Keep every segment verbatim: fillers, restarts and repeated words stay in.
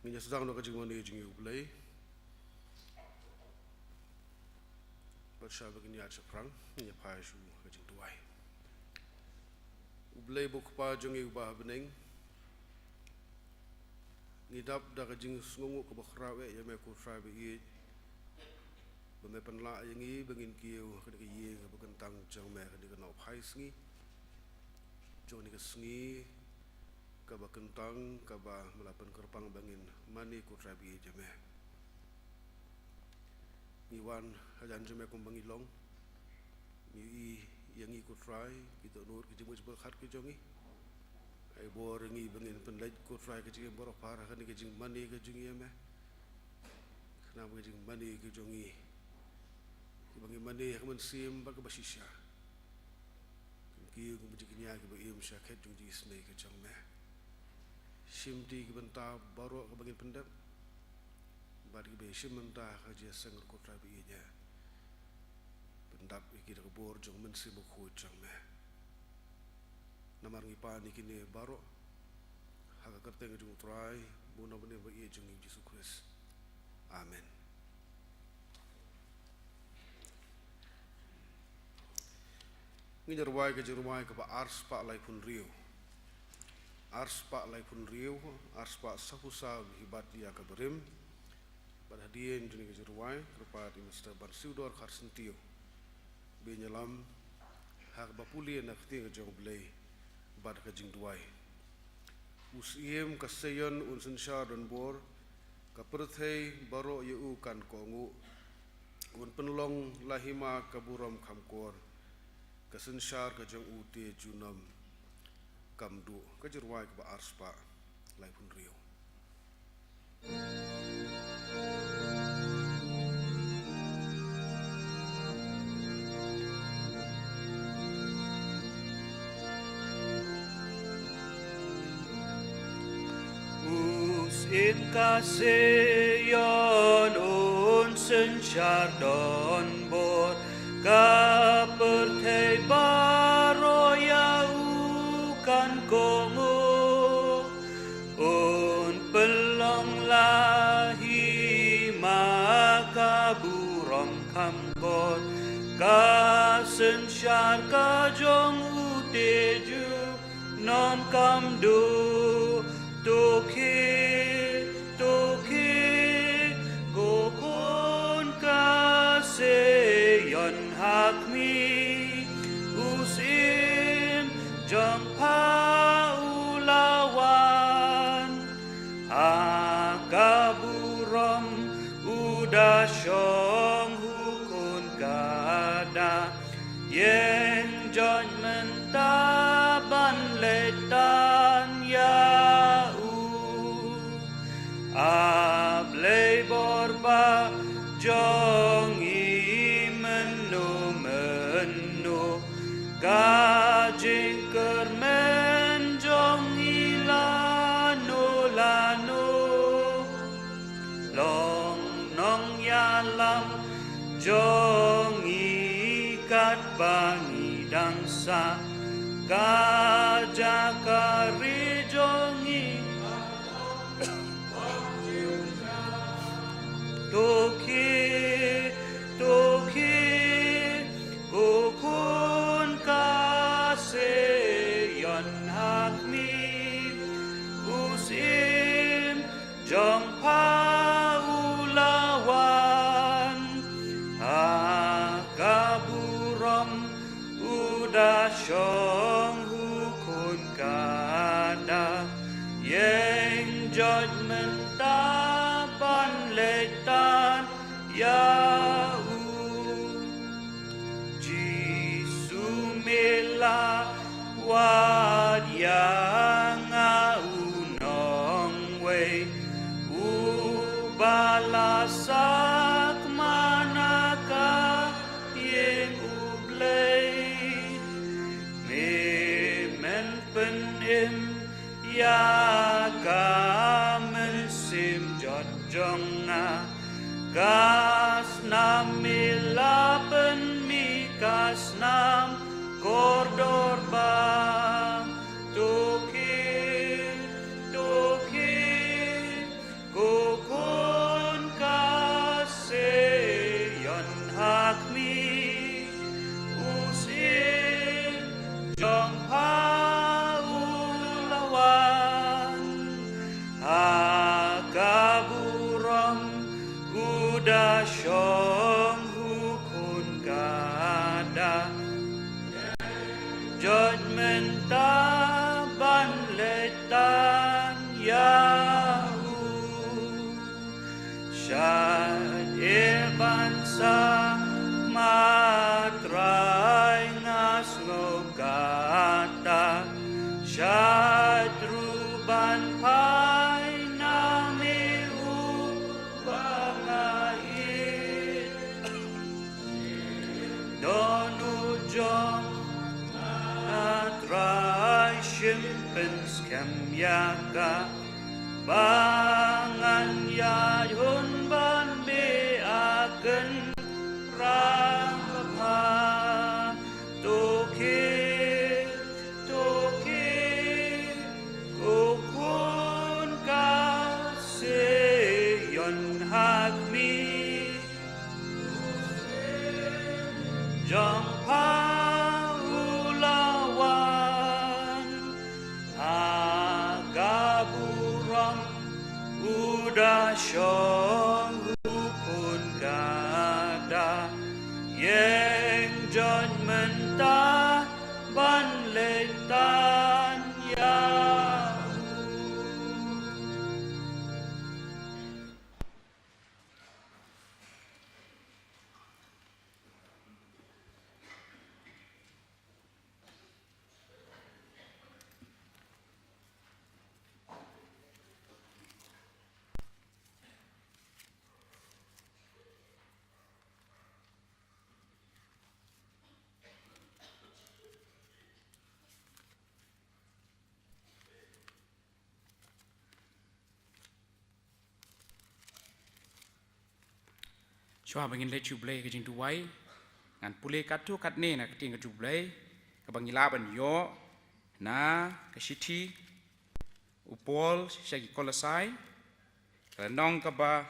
Ngin ïa sdang noh ka jingmane jong ngi U Blei. Bad shwa ba ngin ïaid shaphrang, ngin ïa phai sha ka jingduwai. U Blei uba U Kpa jong ngi uba ha bneng, ngi dap da ka jingsngewnguh kaba khraw eh ïa me ko Trai ba ïeit, ba me pynlah ïa ngi ba ngin kiew ha kane ka ïing kaba kyntang jong me, kane ka nongphai sngi jong kane ka sngi kaba kyntang, kaba me la pynkyrpang ba ngin mane ko Trai ba ïeit ïa me. Ngi wan hajan jong me kumba ngi long. Ngi ïohi ïa ngi ko Trai, ki dohnud ki jingmut jingpyrkhat ki jong ngi. Ai bor ïa ngi ba ngin pynleit ko Trai ka jingim baroh phar ha kane ka jingmane ka jong ngi ïa me. Khnang ba ka jingmane ka jong ngi, kaba ngi mane ha ka mynsiem bad kaba shisha, kan kiew kum ka jingkñia kaba im sha khet jong ka jingisynei ka jong me. Shimti ki bynta baroh kaba ngin pyndep bad kiba ïashim bynta ha ka jingïaseng ko Trai ba ïeit, pyndap ïa ki da ka bor jong ka Mynsiem Bakhuid jong me. Namar ngi pan ïa kine baroh ha ka kyrteng jong U Trai bad U Nongpynim ba ïeit jong ngi U Jisu Khrist. Amen. Ngin ïa rwai ka jingrwai kaba arspah laiphew hynriew. Arspah laiphew hynriew, arspah saphew saw hi bad ïa kaba rim. Bad hadien jong kane ka jingrwai, kyrpad ïa u Mister Bansiewdor Kharsyntiew ba un ïalam ha kaba pule na ka ktien ka jong U Blei bad ka jingduwai. U Syiem ka Seion un synshar donbor, ka pyrthei baroh ïa u kan kohnguh. Un pynlong la hima ka burom kham kor, ka synshar ka jong u te junom kam duh. Ka jingrwai kaba arspah laiphew hynriew. U Syiem ka Seion un synshar donbor, ka pyrthei baroh ïa u kan kohnguh. Un pynlong la hima ka burom kham kor, ka synshar ka jong u te junom kam duh. To khie, to khie, ko khun ka Seion, ha khmih, U Syiem jong pha u la wan. Ha ka burom u da shong, u khun ka da ïeng jot mynta ban leit tan ïa u. A Blei bor ba jong ngi, mynno mynno ka jingkyrmen jong ngi lano lano. Long nongïalam jong ngi katba ngi dang sah, ka jaka ri jong ngi. To khie, to khie, ko khun ka Seion, ha khmih, U Syiem jong pha u la wan. Ha ka burom u da shong, u khun ka da ïeng jot mynta ban leit tan ïa u. Jisu, me la wad ïa nga u nongwei, uba la sakma na ka ïing U Blei. Me men pynim ïa ka mynsiem jot jong nga. Ka snam me la pynmih, ka snam kordor bha. To khie, to khie, Da shong u khun kata, judgment ta ban leit tang ïa u. Shait ïa ban sa ma Trai nga sngew kata, shait ruh ban phai na me u ba nga ïeit. Don u jong nga Trai, shim pynskhem ïa ka ba ngan ïaid hun ban me a kynrang bha. To khie, to khie, ko khun ka Sion ha khmih jong pha u la wan ha ka burom, u da shong u khun kata, ïeng judgment ta ban leit tang ïa u. Shuwa ba ngin leit sha U Blei ka jingduwai, ngan pule katto katne na ka ktien ka jong U Blei kaba ngi lah ban ïoh na ka shithi u Paul sha ki Kolosai, ka lynnong kaba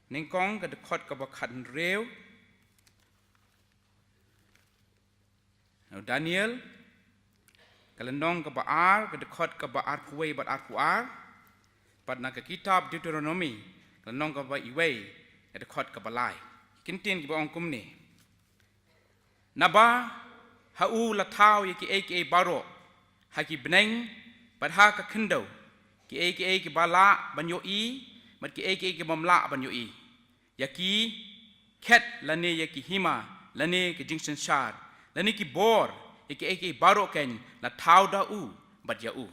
nyngkong, ka dkhot kaba khathynriew. Na u Daniel, ka lynnong kaba ar, ka dkhot kaba arphew wei bad arphew ar, bad na ka kitab Deuteronomi, ka lynnong kaba wei, ka dkhot kaba lai. Ki ktien kiba ong kumne. Naba ha u la thaw ïa kiei kiei baroh, ha ki bneng bad ha ka khyndew, kiei kiei kiba lah ban ïohi bad kiei kiei kibym lah ban ïohi, ïa ki khet lane ïa ki hima lane ka jingsynshar lane ki bor, ïa kiei kiei baroh kein la thaw da u bad ïa u.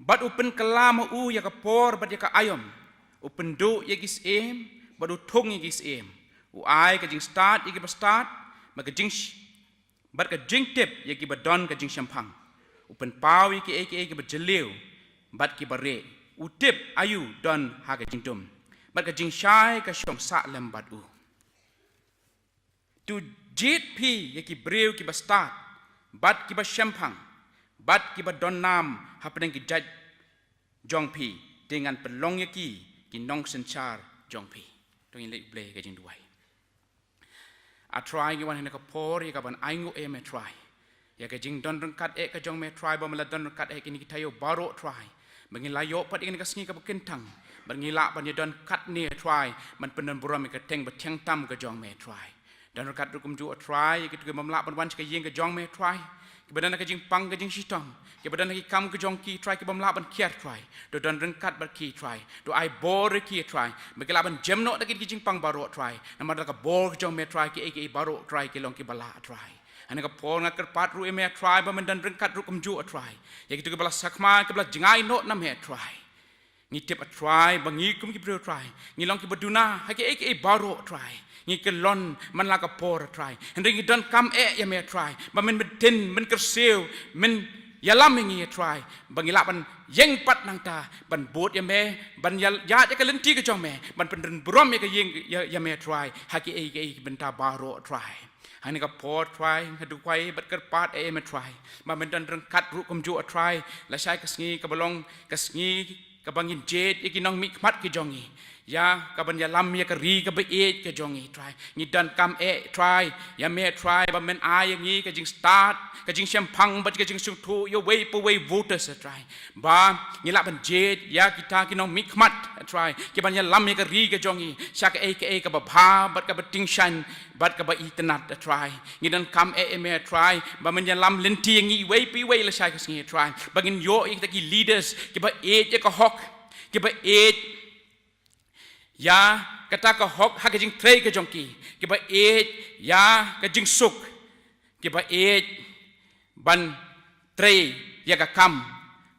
Bad u pynkylla ma u ïa ka por bad ïa ka aïom, u pynduh ïa ki syiem bad u thung ïa ki syiem, u ai ka jingstad ïa kiba stad bad ka jing bad ka jingtip ïa kiba don ka jingshemphang. U pynpaw ïa kiei kiei kiba jylliew bad kiba rieh. U tip aïu don ha ka jingdum, bad ka jingshai ka shong sah lem bad u. To jied phi ïa ki briew kiba stad bad kiba shemphang bad kiba don nam hapdeng ki jait jong phi, te ngan pynlong ïa ki ki nongsynshar jong phi. To ngin leit U Blei ka jingduwai. A Trai, ngi wan ha kane ka por ïa ka ban ainguh ïa me Trai, ïa ka jingdon ryngkat eh ka jong me Trai, ba me la don ryngkat eh kine ki taïew baroh Trai, ba ngi la ïoh pat ïa kane ka sngi kaba kyntang, ba ngi lah ban ïa don katne Trai, ban pyndon burom ïa ka kyrteng ba thiang tam ka jong me Trai. Don ryngkat ruh kumjuh Trai ïa kito ki bym lah ban wan sha ka ïing ka jong me Trai, kiba don ha ka jingpang ka jingshitom, kiba don ha ki kam ka jong ki Trai, ki bym lah ban kiar Trai. To don ryngkat bad ki Trai, to ai bor ïa ki Trai, ba ki lah ban jem noh da ki jingpang baroh Trai. Namar da ka bor ka jong me Trai, kiei kiei baroh Trai ki long kiba lah Trai. Ha kane ka por nga kyrpad ruh ïa me Trai, ba men don ryngkat ruh kumjuh Trai ïa kito kiba la sakma, kiba la jngai noh na me Trai. Ngi tip Trai ba ngi kum ki briew Trai, ngi long kiba duna ha kiei kiei baroh Trai. Ngi kyllon man la ka por Trai, hynrei ngi donkam eh ïa me Trai, ba men btin, men kyrsiew, men ïalam ïa ngi Trai, ba ngi lah ban ïeng pat nangta ban bud ïa me, ban ïa, ïa, ïa ka lynti ka jong me, ban pyndon burom ïa ka ïing ïa, ïa me Trai, ha kiei kiei ki bynta baroh Trai. Ha kane ka por Trai, nga duwai bad kyrpad eh ïa me Trai, ba men don ryngkat ruh kumjuh Trai, lashai ka sngi kaba long ka sngi kaba ngin jied ïa ki nongmihkhmat ki jong ngi, ïa ka ban ïalam ïa ka ri kaba ïeit ka jong ngi Trai. Ngi donkam eh Trai ïa me Trai, ba men ai ïa ngi ka jingstad, ka jingshemphang bad ka jingsngewthuh ïa uwei pa uwei u voters Trai, ba ngi lah ban jied ïa kita ki nongmihkhmat A Trai, kiban ïalam ïa ka ri ka jong ngi sha kaei kaei kaba bha bad kaba tyngshaiñ bad kaba itynnad, A Trai. Ngi donkam eh ïa me, A Trai, ba men ïalam lynti ïa ngi iwei pa iwei lashai ka sngi, A Trai, ba ngin ïoh ïa kita ki leaders kiba ïeit ïa ka hok, kiba ïeit ïa kata ka hok ha ka jingtrei ka jong ki, kiba ïeit ïa ka jingsuk, kiba ïeit ban trei ïa ka kam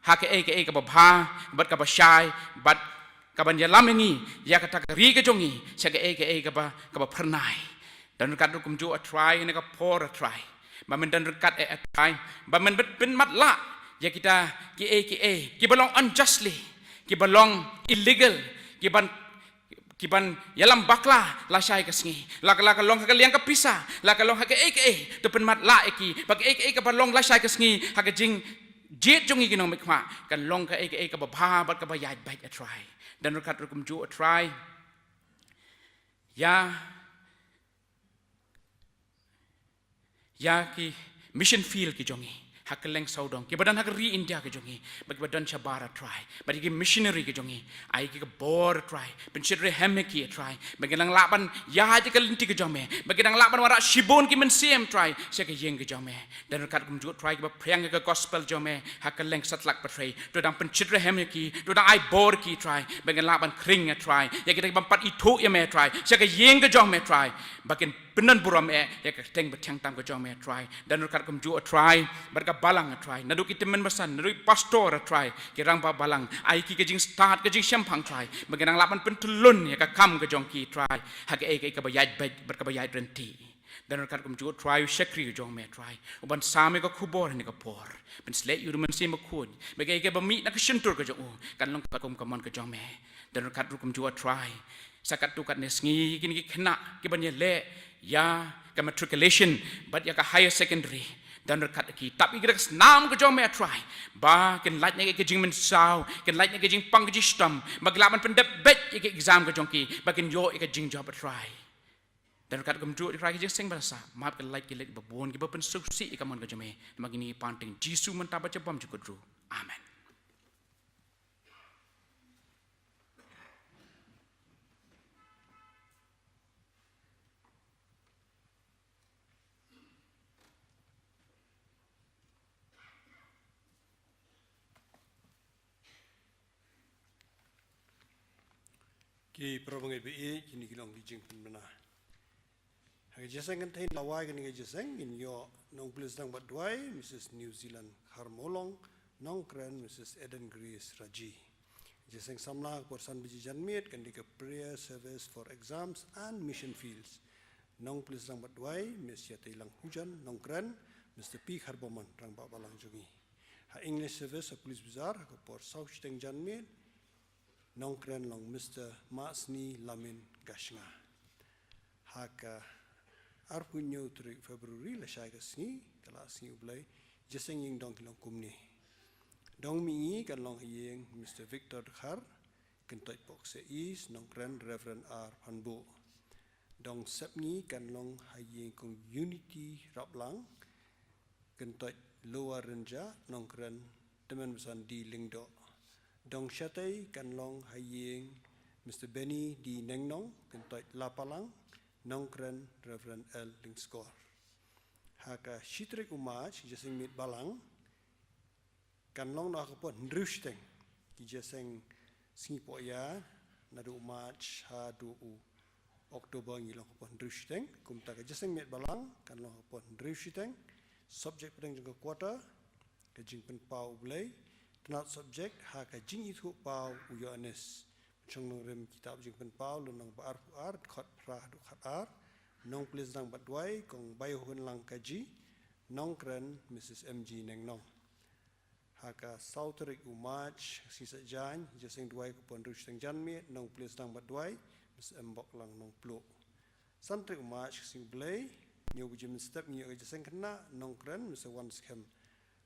ha kaei kaei kaba bha bad kaba shai bad kaban ïalam ïa ngi, ïa kata ka ri ka jong ngi sha kaei kaei kaba, kaba phyrnai. Don ryngkat ruh kumjuh, A Trai, ha kane ka por, A Trai, ba men don ryngkat eh, A Trai, ba men pynmatlah ïa kita kiei kiei kiba long unjustly, kiba long illegal, kiban, kiban ïalam bakla lashai ka sngi. La ka, la ka long ha ka liang ka pisa, la ka long ha kaei kaei, to pynmatlah ïa ki ba kaei kaei kaba long lashai ka sngi ha ka jingjied jong ngi ki nongmihkhmat kan long kaei kaei kaba bha bad kaba ïaid beit, A Trai. Don ryngkat ruh kumjuh, A Trai, ïa ïa ki mission field ki jong ngi ha kylleng sawdong, kiba don ha ka ri India ka jong ngi bad kiba don shabar, A Trai, bad ïa ki missionary ki jong ngi. Ai ki ka bor, A Trai, pynshit rhem ïa ki, A Trai, ba kin nang lah ban ïaid ïa ka lynti ka jong me, ba kin nang lah ban wanrah shibun ki mynsiem, A Trai, sha ka ïing ka jong me. Don ryngkat kumjuh, A Trai, kiba phriang ïa ka gospel jong me ha kylleng satlak pyrthei, to dang pynshit rhem ïa ki, to dang ai bor ïa ki, A Trai, ba kin lah ban khring, A Trai, ïa kita kiban pat ithuh ïa me, A Trai, sha ka ïing ka jong me, A Trai, ba kin pyndon burom eh ïa ka kyrteng bathiang tam ka jong me, A Trai. Don ryngkat kumjuh, A Trai, bad ka balang, A Trai, naduh ki tymmen basan, naduh ki pastor, A Trai, ki rangbah balang, ai ki ka jingstad, ka jingshemphang, A Trai, ba kin nang lah ban pyntyllun ïa ka kam ka jong ki, A Trai, ha kaei kaei kaba ïaid beit bad kaba ïaid rynti. Don ryngkat kumjuh, A Trai, u shakri ka jong me, A Trai, uban sam ïa ka khubor ha kane ka por, pynsleh ïa u da u Mynsiem Bakhuid, ba kaei kaei ba mih na ka shyntur ka jong u kan long katkum ka mon ka jong me. Don ryngkat ruh kumjuh, A Trai, sa katto katne sngi kine ki khynnah kiban ïaleh ïa ka matriculation bad ïa ka higher secondary, don ryngkat ki, tap ïa ki da ka snam ka jong me, A Trai, ba kin lait na ka jingmynsaw, kin lait na ka jingpang ka jingshitom, ba kin lah ban pyndep beit ïa ka exam ka jong ki, ba kin ïoh ïa ka jingjop, A Trai. Don ryngkat kumjuh, A Trai, ki jingseng ba la sah, map ki lait ki leit ba bun kiba pynsngewsih ïa ka mon ka jong me. Namar kine ngi pan ha kyrteng Jisu mynta bad sha bymjukut ruh. Amen. Ki para bangeit ba ïeit, kine ki long ki jingpynbna. Ha ka jingïaseng kynthei lawei kane ka jingïaseng ngin ïoh Nongpule Sdang Batduwai, Missus New Zealand Kharmawlong, nongkren Missus Eden Grace Raji. Jingïaseng samla ha ka por san baje janmiet kan dei ka prayer service for exams and mission fields. Nongpule Sdang Batduwai, Miss Ïateilang Hujan, nongkren Mister P Kharbamon, rangbah balang jong ngi. Ha English service ha Police Bazar ha ka por saw shiteng janmiet, nongkren long Mister Mahsni Lamin Gashnga. Ha ka arphew hynñiew tarik February, lashai ka sngi, ka la sngi U Blei, jingïaseng ïing dong ki long kumne. Dong mihngi kan long ha ïing Mister Victor Dkhar, Kyntoit Pokse East, nongkren Reverend R Phanbuh. Dong sepngi kan long ha ïing Kong Unity Raplang, Kyntoit Lower Rynjah, nongkren Tymmen Basan D Lyngdoh. Dong shatei kan long ha ïing Mister Benny D Nengnong, Kyntoit Lapalang, nongkren Reverend L Lyngskor. Ha ka shi tarik u March, jingïaseng miet balang kan long na ka por hynriew shiteng. Ki jingïaseng sngewnguh ïa naduh u March haduh u October ngi long ha ka por hynriew shiteng. Kumta ka jingïaseng miet balang kan long ha ka por hynriew shiteng. Subject pdeng jong ka quarter, ka jingpynpaw U Blei. Tnat subject ha ka jingithuhpaw u Ïoannis. Shong nongrim kitab Jingpynpaw lynnong ba arphew ar, dkhot phra haduh khatar. Nongpule Sdang Batduwai, Kong Baihuhunlang Kaji, nongkren Missus M G Nengnong. Ha ka saw tarik u March, sngi Saitjaiñ, jingïaseng duwai ka por hynriew shiteng janmiet, Nongpule Sdang Batduwai, Miss M Boklang Nongpluh. San tarik u March, sngi U Blei, hynñiew baje mynstep ngi ïoh ka jingïaseng khynnah, nongkren Mister Wanskhem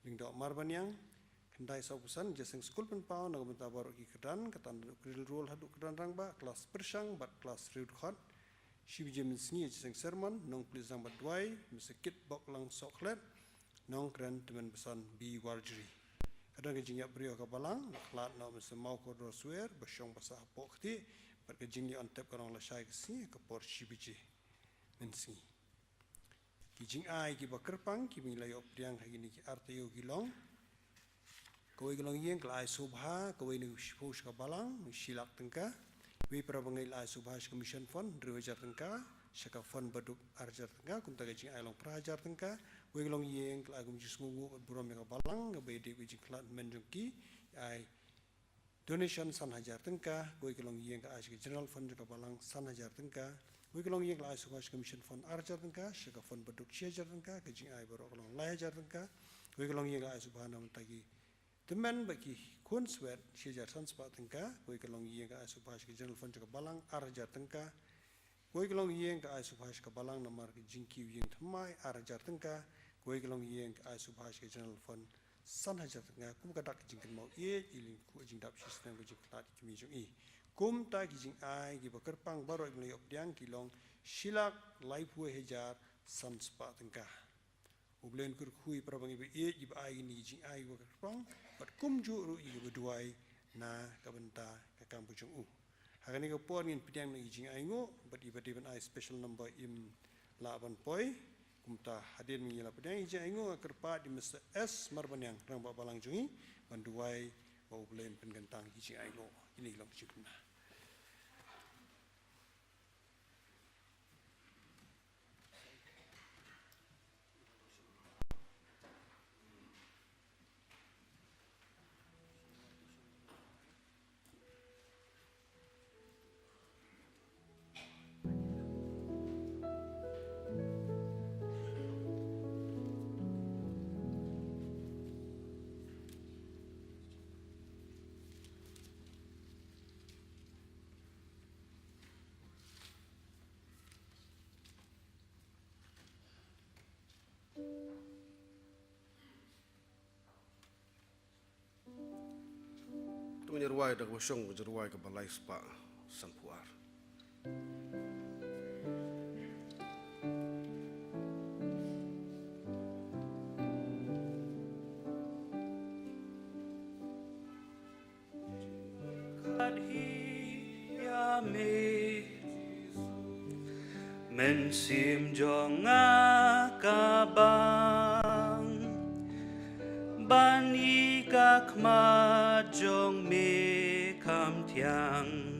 Lyngdoh Marbaniang. Khyndai sawphew san, jingïaseng skul pynpaw na ka bynta baroh ki kyrdan, kata naduh Cradle Roll haduh kyrdan rangbah, klas pyrshang bad klas riewdkhot. Shi baje mynsngi, jingïaseng sermon, Nongpule Sdang Batduwai, Mister Kitboklang Sohkhlet, nongkren Tymmen Basan B Warjri. Ka don ka jingïap briew ha ka balang, la khlad noh u Mister Mawkordor Swer, ba shong ba sah hapoh kti, bad ka jingleit on tep ka long lashai ka sngi, ka por shi baje mynsngi. Ki jingai kiba kyrpang, kiba ngi la ïoh pdiang ha kine ki ar taïew ki long. Kawei ka longïing ka la ai sngewbha, kawei na u shiphew sha ka balang, shi lak tyngka. Wei para bangeit la ai sngewbha sha ka Mission Fund, hynriew hajar tyngka, sha ka fund baduk ar hajar tyngka, kumta ka jingai long phra hajar tyngka. Wei ka longïing ka la ai kum jingsngewnguh bad burom ïa ka balang, kaba ïadei bad ka jingkhlad hynmen jong ki, ai donation san hajar tyngka, kawei ka longïing ka ai sha ka General Fund jong ka balang san hajar tyngka, kawei ka longïing ka la ai sngewbha sha ka Mission Fund ar hajar tyngka, sha ka fund baduk shi hajar tyngka, ka jingai baroh ka long lai hajar tyngka, kawei ka longïing ka la ai sngewbha na bynta ki tymmen bad ki khun swet shi hajar san spah tyngka, kawei ka longïing ka ai sngewbha sha ka General Fund jong ka balang ar hajar tyngka, kawei ka longïing ka ai sngewbha sha ka balang namar ka jingkiew ïing thymmai ar hajar tyngka, kawei ka longïing ka ai sngewbha sha ka General Fund san hajar tyngka, kum ka dak ka jingkynmaw ïeit, ïa i lyngkhuh jingdap shisnem ka jingkhlad ïa i kmie jong i. Kumta ki jingai kiba kyrpang baroh kiba la ïoh pdiang ki long shi lak laiphew hajar san spah tyngka. U Blei un kyrkhu ïa para bangeit ba ïeit, kiba ai kine ki jingai kiba kyrpang, bad kumjuh ruh ïa kiba duwai na ka bynta ka kam ka jong u. Ha kane ka por ngin pdiang na ki jingainguh, bad iba dei ban ai special number im lah ban poi. Kumta hadien ba ngi la pdiang ki jingainguh, nga kyrpad ïa u Mister S Marbaniang, rangbah balang jong ngi, ban duwai ba U Blei un pynkyntang ki jingainguh. Kine ki long ki jingpynbna. To ngin ïa rwai da kaba shong, ka jingrwai kaba lai spah sanphew ar. Kat hi ïa me, mynsiem jong nga ka bang, ban ïa ka khmat jong me kham thiang,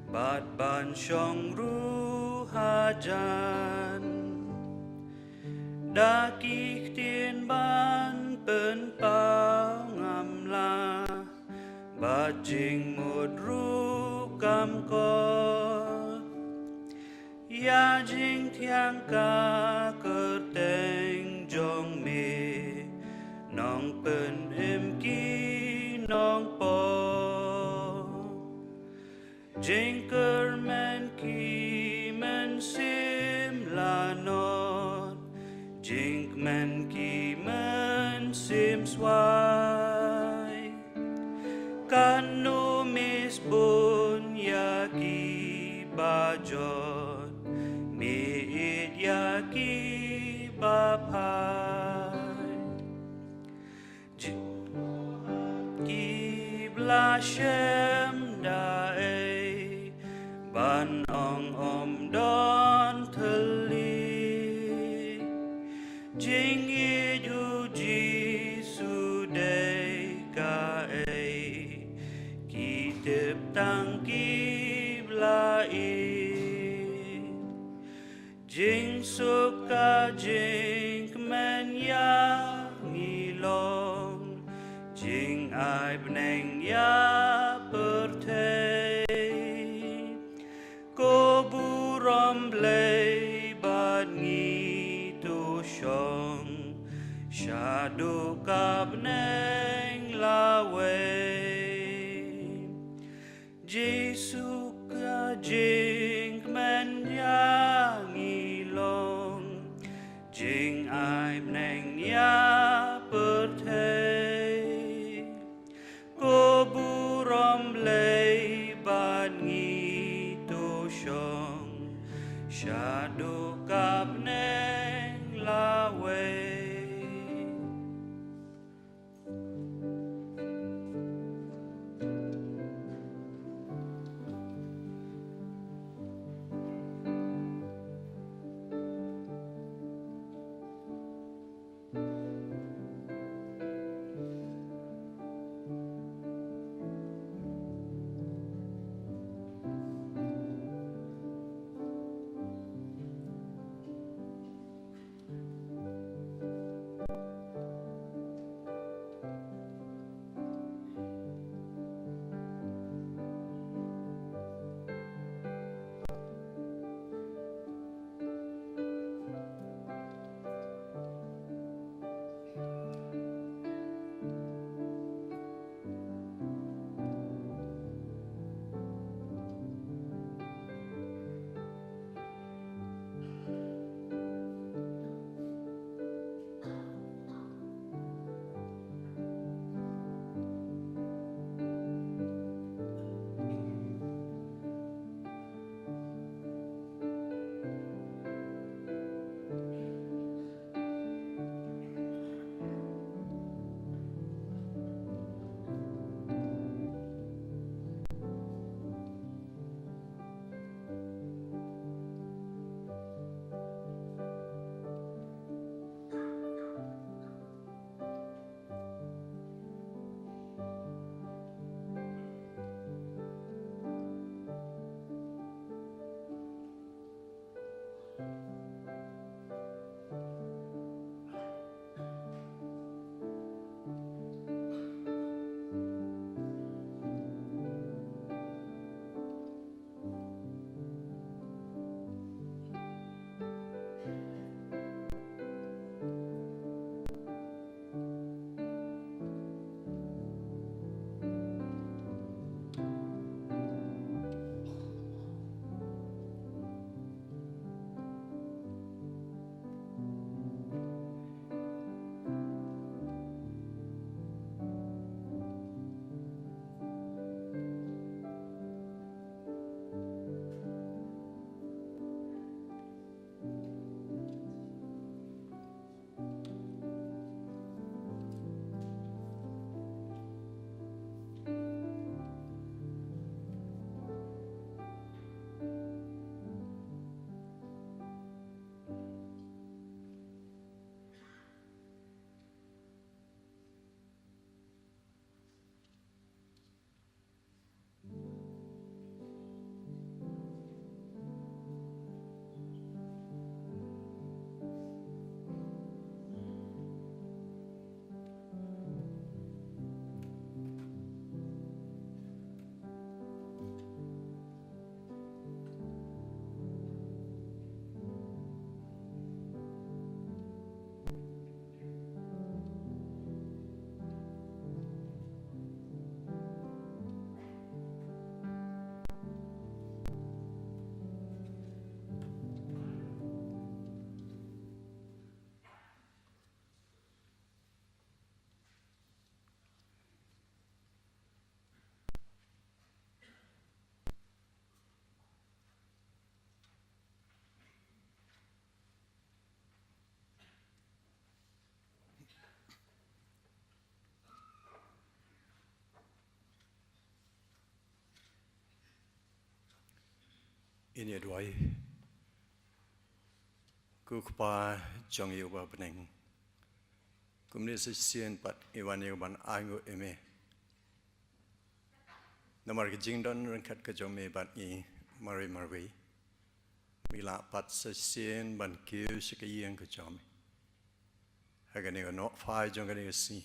bad ban shong ruh hajan. Da ki ktien ban pynpaw ngam lah, bad jingmut ruh kam kot. Ïa jingthiang ka kyrteng jong me, nongpynim ki nongpop. Jingkyrmen ki mynsiem lanot, jingkmen ki mynsiem swai. Katno me sbun ïa ki bajot, me ïeit ïa ki baphai. Ki ba la shem da ei, ban ong ym don thylliej. Jingïeit u Jisu dei kaei, ki tip tang ki ba la ïeit. Jingsuk ka jingkmen ïa ngi long, jingai bneng ïa pyrthei. Ko burom Blei bad ngi to shong, shaduh ka bneng lawei. Jisu ka jingkmen ïa ngi long, jingai bneng ïa pyrthei. Ko burom Blei bad ngi to shong, shaduh ka bneng lawei. Ngin ïa duwai. Ko Kpa jong ngi uba ha bneng, kumne sa shisien pat ngi wan ïa ka ban ainguh ïa me. Namar ka jingdon ryngkat ka jong me bad ngi marwei marwei, me la pat sa shisien ban kiew sha ka ïing ka jong me ha kane ka nohphai jong kane ka sngi.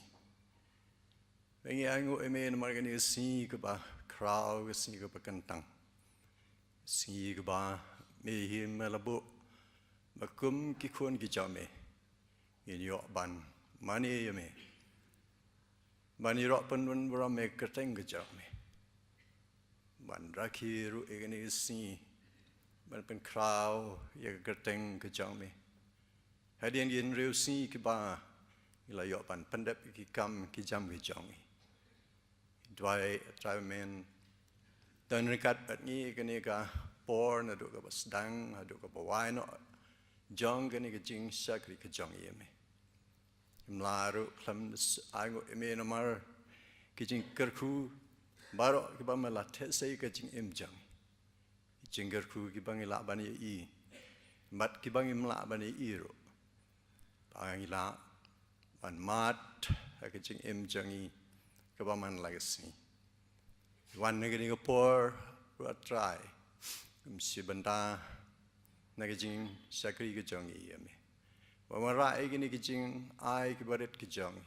Ba ngi ainguh ïa me namar kane ka sngi kaba khraw, ka sngi kaba kyntang, sngi kaba me hi me la buh ba kum ki khun ki jong me ngin ïoh ban mane ïa me, ban ïaroh pynbun burom ïa ka kyrteng ka jong me, ban rakhe ruh ïa kane ka sngi ban pynkhraw ïa ka kyrteng ka jong me. Hadien ki hynriew sngi kiba ngi la ïoh ban pyndep ïa ki kam ki jam ki jong ngi, duwai Trai men don ryngkat bad ngi kane ka por, naduh kaba sdang haduh kaba wai noh jong kane ka jingshakri ka jong ngi ïa me. Ngim lah ruh khlem da ainguh ïa me namar ki jingkyrkhu baroh kiba me la theh sei ka jingim jong ngi, ki jingkyrkhu kiba ngi lah ban ïohi bad kiba ngim lah ban ïohi ruh, ba ngi lah ban mad ha ka jingim jong ngi kaba man la ka sngi. Wan na kane ka por ruh Trai, kum shi bynta na ka jingshakri ka jong ngi ïa me, ba me wanrah ïa kine ki jingai kiba rit ki jong ngi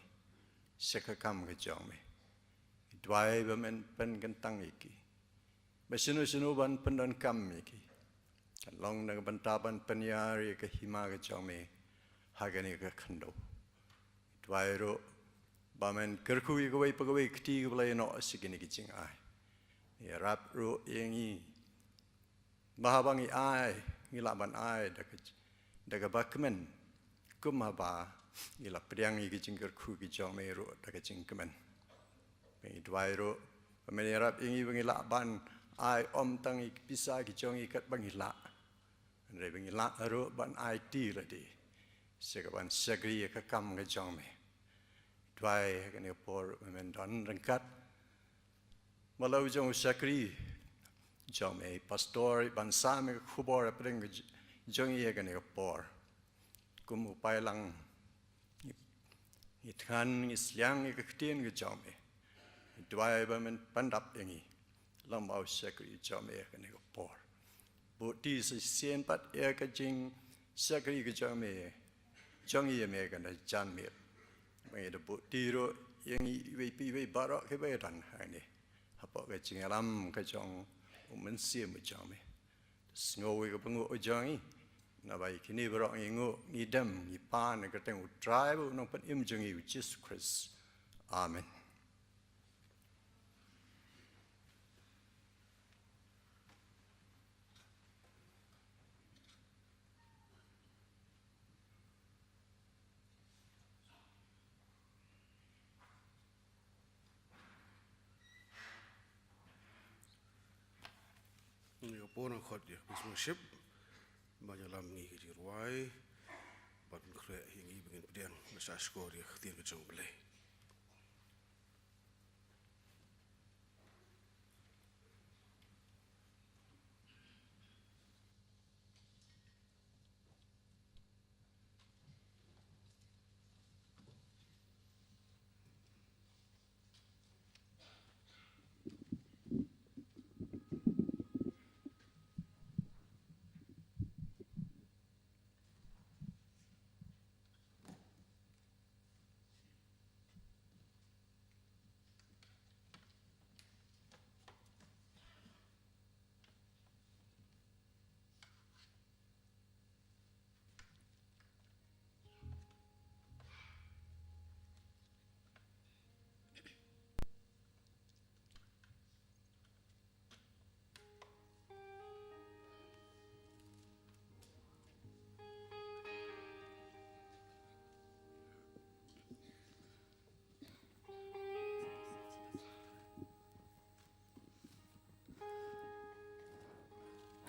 sha ka kam ka jong me. Duwai ba men pynkyntang ïa ki, ba shano shano ban pyndonkam ïa ki kan long na ka bynta ban pynïar ïa ka hima ka jong me ha kane ka khyndew. Duwai ruh ba men kyrkhu ïa kawei pa kawei kti kaba la ïehnoh sha kine ki jingai. Ïarap ruh ïa ngi ba haba ngi ai, ngi lah ban ai da ka, da kaba kmen, kum haba ngi la pdiang ïa ki jingkyrkhu ki jong me ruh da ka jingkmen. Ba ngi duwai ruh ba men ïarap ïa ngi ba ngi lah ban ai ym tang ïa ki pisa ki jong ngi katba ngi lah, hynrei ba ngi lah ruh ban aiti lade sha ka ban shakri ïa ka kam ka jong me. Duwai ha kane ka por ba men don ryngkat ma la u jong u shakri jong me, pastor, ban sam ïa ka khubor hapdeng ka j-, jong ngi ha kane ka por. Kum u paidlang, ngi thngan, ngi sliang ïa ka ktien ka jong me. Duwai ba men pyndap ïa ngi lyngba u shakri jong me ha kane ka por. Buhti sa shisien pat ïa ka jingshakri ka jong me, jong ngi ïa me ha kane ka janmiet. Ba ngi da buhti ruh ïa ngi iwei pa iwei baroh kiba ïadon hangne hapoh ka jingïalam ka jong u Mynsiem u jong me. Sngew ïa ka bynguh u jong ngi, naba ïa kine baroh ngi nguh, ngi dem, ngi pan ha ka kyrteng u Trai bad u Nongpynim jong ngi u Jisu Khrist. Amen. Ngi ïa pun khot ïa ka praise worship, ban ïalam ngi ka jingrwai, ban pynkhreh ïa ngi ba ngin pdiang, ban shah shkor ïa ka ktien ka jong U Blei.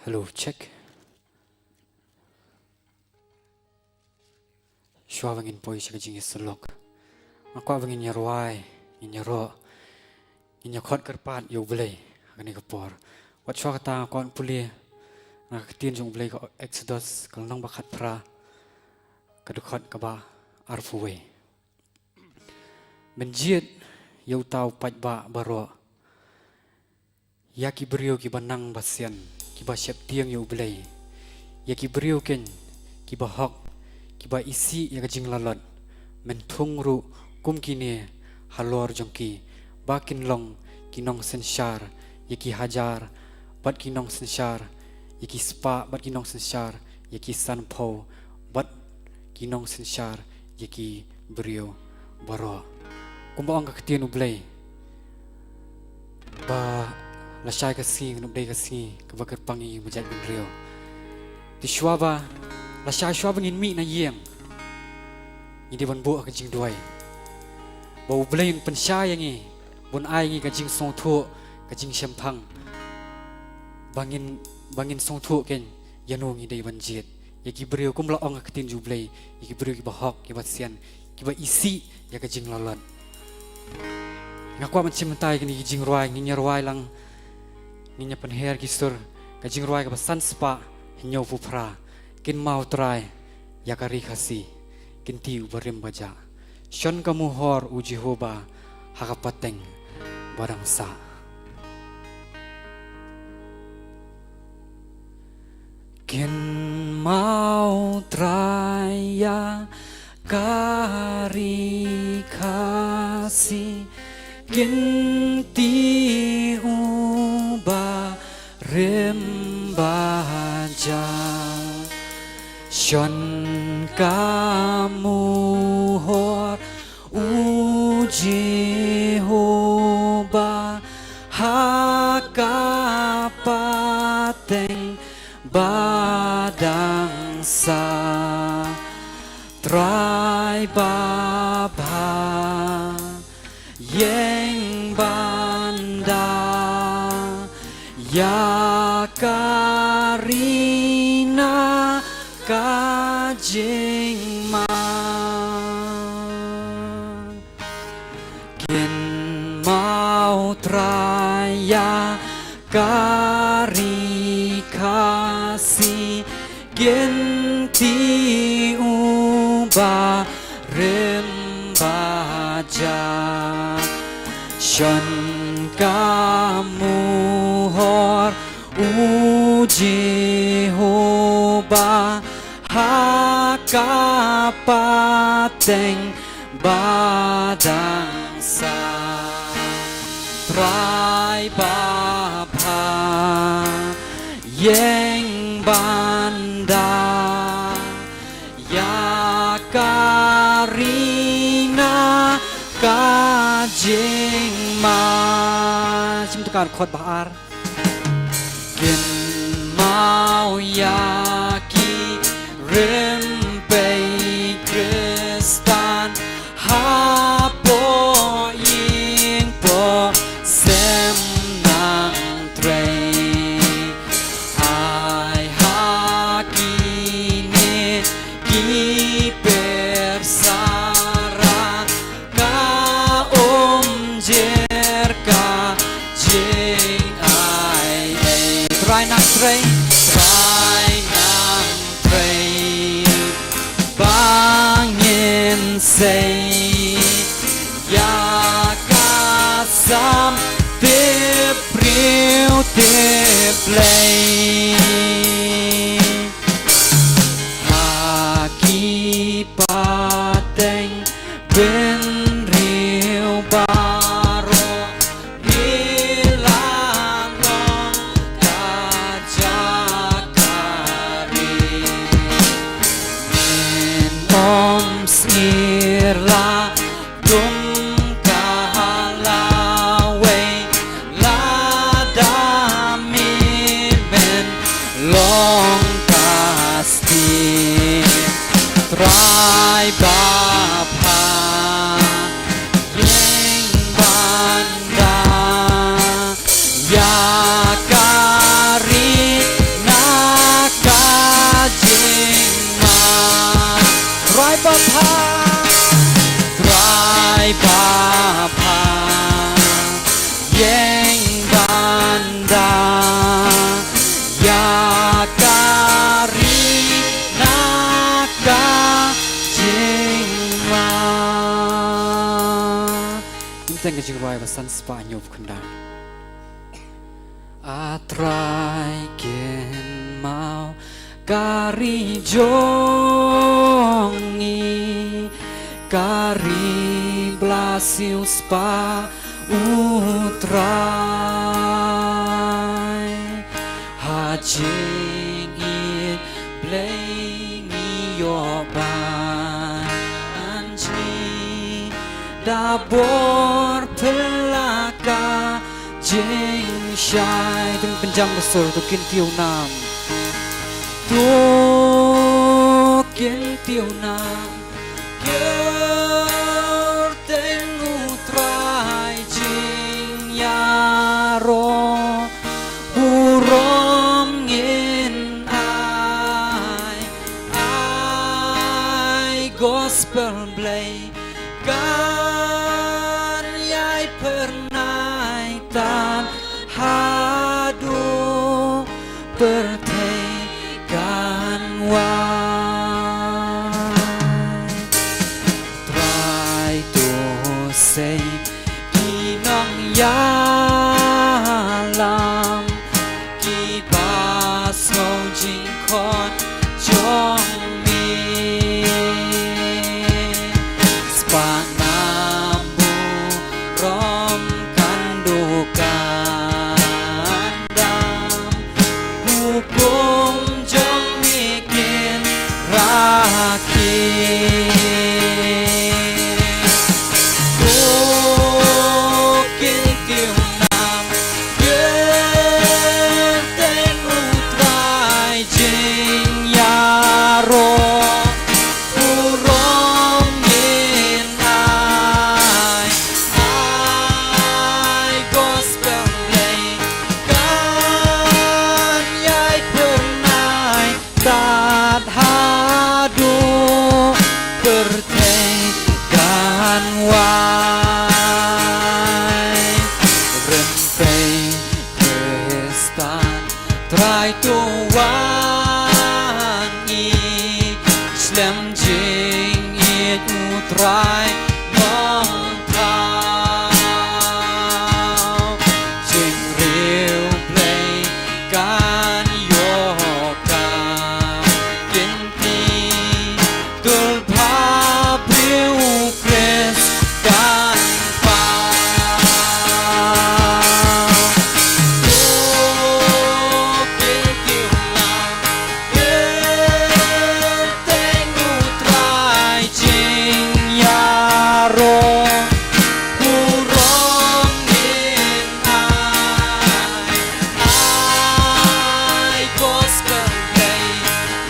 Hello, check. Shuwa ba ngin poi sha ka jingïasyllok, nga kwah ba ngin ïa rwai, ngin ïa roh, ngin ïa khot kyrpad ïa U Blei ha kane ka por. Wat shuwa kata, nga kwah ban pule Na ka ktien jong U Blei ka Exodus, ka lynnong ba khatphra, ka dkhot kaba arphew wei. Men jied ïa uta u paidbah baroh, ïa ki briew kiba nang basian, kiba sheptieng ïa U Blei, ïa ki briew keiñ kiba hok, kiba isih ïa ka jinglalot, men thung ruh kum kine halor jong ki, ba kin long ki nongsynshar ïa ki hajar, bad ki nongsynshar ïa ki spah, bad ki nongsynshar ïa ki sanphew, bad ki nongsynshar ïa ki briew baroh. Kumba ong ka ktien U Blei, ba lashai ka sngi kan ym dei ka sngi kaba kyrpang ïa ngi ba jaitbynriew. Te shuwa ba, lashai shuwa ba ngin mih na ïing, ngi dei ban buh ha ka jingduwai ba U Blei un pynshai ïa ngi, bun ai ngi ka jingsngewthuh, ka jingshemphang, ba ngin, ba ngin sngewthuh keiñ ïano ngi dei ban jied. Ïa ki briew, kum la ong ka ktien jong U Blei, ïa ki briew kiba hok, kiba sian, kiba isih ïa ka jinglalot. Nga kwah ban shim bynta ïa kine ki jingrwai, ngin ïa rwai lang, ngin ïa pynher ki sur, ka jingrwai kaba san spah hynñiewphew phra, Kynmaw Trai ïa ka Ri Khasi, kynti u barim bajah. Shon ka muhor U Jehobah ha ka pateng ba dang sah. Kynmaw Trai ïa ka Ri Khasi, kynti u barim bajah. Shon ka muhor U Jehobah ha ka pateng ba dang sah. Trai babha, ïeng ban da ïa ka ri na ka jingma. Kynmaw Trai ïa ka Ri Khasi, kynti u barim bajah. Shon ka muhor U Jehobah ha ka pateng ba dang sah. Trai babha, ïeng ban da ïa ka ri na ka jingma. Shim tukar khot ba ar. Kynmaw ïa ki rympei Khristan hapoh ïing poh sem nang trei. Ai ha kine ki persara ka umjer ka jingai ei. Trai nang trei, Trai nang trei ba ngin sei ïa ka sam tip briew tip Blei. Ha ki pateng bynriew baroh ngi la long ka jaka ri. Ngin ym sngew la dum ka lawei, lada mih men long ka stieh. Trai babha, ïeng ban da ïa ka ri na ka jingma. Trai babha, Trai babha, ïeng ban da ïa jingrwai ba san spah hynñiew phew khyndai. A Trai kynmaw ka ri jong ngi, ka ri ba la siewspah, U Trai. Ha jingïeit Blei ngi ïoh ban jngi da bor phylla ka jingshai. Te pynjam ka sur, to kyntiew nam. To kyntiew nam. Kyrteng U Trai jingïaroh, burom ngin ai, ai gospel Blei kan ïai phyrnai tad haduh pyrthei kan wai. Trai to sei ki nongïalam kiba sngew jingkhot jong me. Spah nam burom kan duh kan dam, hukum jong me kin rakhe. To kyntiew nam, kyrteng U Trai jingïaroh, burom ngin ai, ai gospel Blei kan ïai phyrnai tad haduh pyrthei kan wai. Rympei Khristan Trai to wan ïa ngi, slem jingïeit U Trai Nongthaw. Jingriewblei kan ïoh ka kynti, dulbha briew Khrist kan paw. To kyntiew nam, kyrteng U Trai jingïaroh, burom ngin ai, ai gospel Blei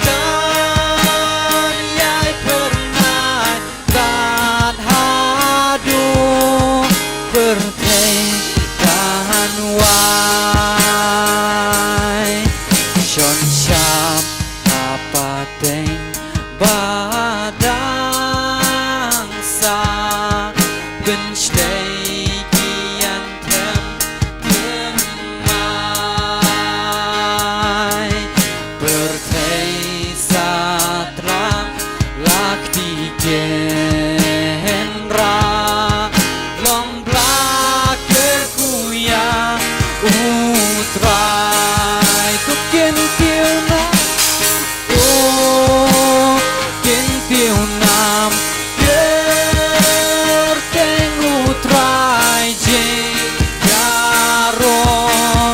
kan ïai phyrnai tad haduh pyrthei kan wai. Shon shap ha pateng ba dang sah, pynshlei ki ïan them thymmai. Pyrthei satlak la kti kynrad, long ba la kyrkhu ïa U Trai. To kyntiew nam, to kyntiew nam, kyrteng U Trai jingïaroh,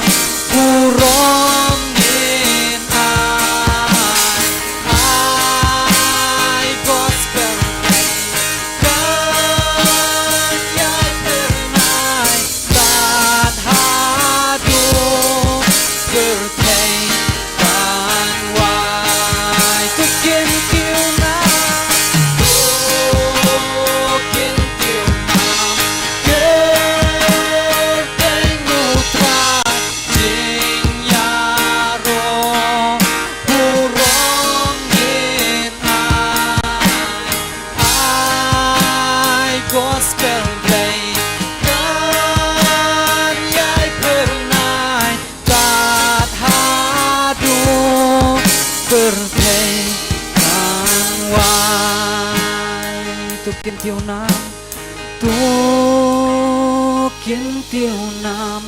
burom ngin ai, ai gospel Blei kan ïai phyrnai tad haduh pyrthei kan wai. To kyntiew nam, to kyntiew nam, kyrteng U Trai jingïaroh, burom ngin ai, ai gospel Blei kan ïai phyrnai tad haduh pyrthei kan wai. To kyntiew nam, to Kyntiew nam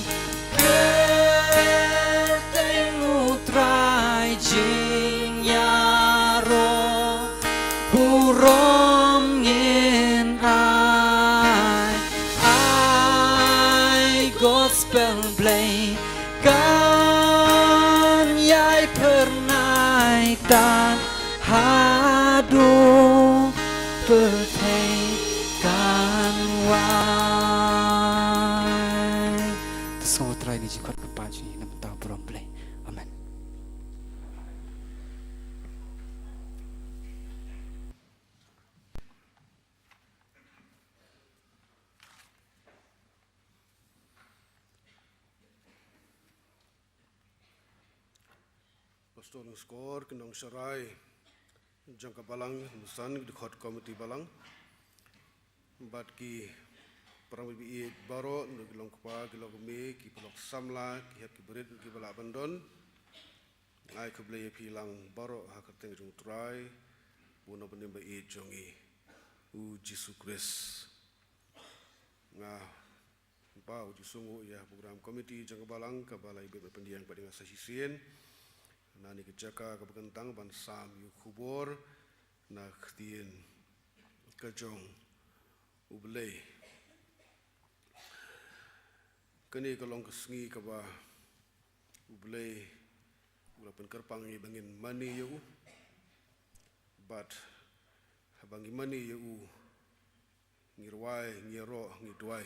kyrteng U Trai, jingïaroh burom ngin ai. Ai gospel Blei kan ïai phyrnai tad haduh pyrthei kan wai. To sngewthuh ïa kine ki jingkhot, Kpa jong ngi, na ka bynta burom Blei. Amen. Pastor Nongskor, ki nongsharai jong ka balang, ki nongsan, ki dkhot komiti balang, bad ki para bangeit baroh, ki long kpa, ki long kmie, ki paralok samla, ki hep ki barit, ki ba lah ban don. Nga ai khublei ïa phi lang baroh ha ka kyrteng jong U Trai, U Nongpynim baieit jong ngi, U Jisu Khrist. Nga Kpa, u ju sngewnguh ïa program committee jong ka balang, kaba la ïa beh pyndiang pat ïa nga sa shisien. Na kane ka jaka kaba kyntang ban sam ïa u khubor na ka ktien ka jong U Blei. Kane ka long ka sngi kaba U Blei u la pynkyrpang ïa ngi ba ngin mane ïa u. Bad haba ngi mane ïa u, ngi rwai, ngi ïaroh, ngi duwai,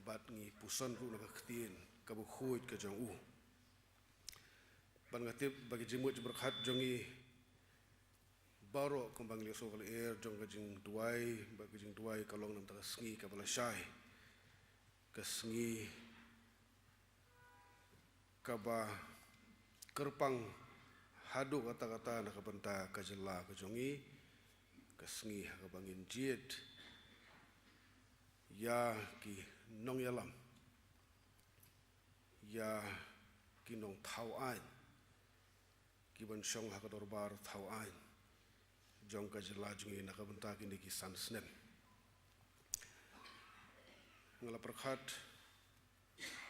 bad ngi puson ruh na ka ktien kaba khuid ka jong u. Bad nga tip ba ki jingmut jingpyrkhat jong ngi baroh kumba ngi la ïohsngew ka lyer jong ka jingduwai, ba ka jingduwai ka long na ka bynta ka sngi kaba lashai, ka sngi kaba kyrpang haduh katta katta na ka bynta ka jylla ka jong ngi, ka sngi ha kaba ngin jied ïa ki nongïalam, ïa ki nongthaw aiñ, ki ban shong ha ka dorbar thaw aiñ jong ka jylla jong ngi na ka bynta kine ki san snem. Nga la pyrkhat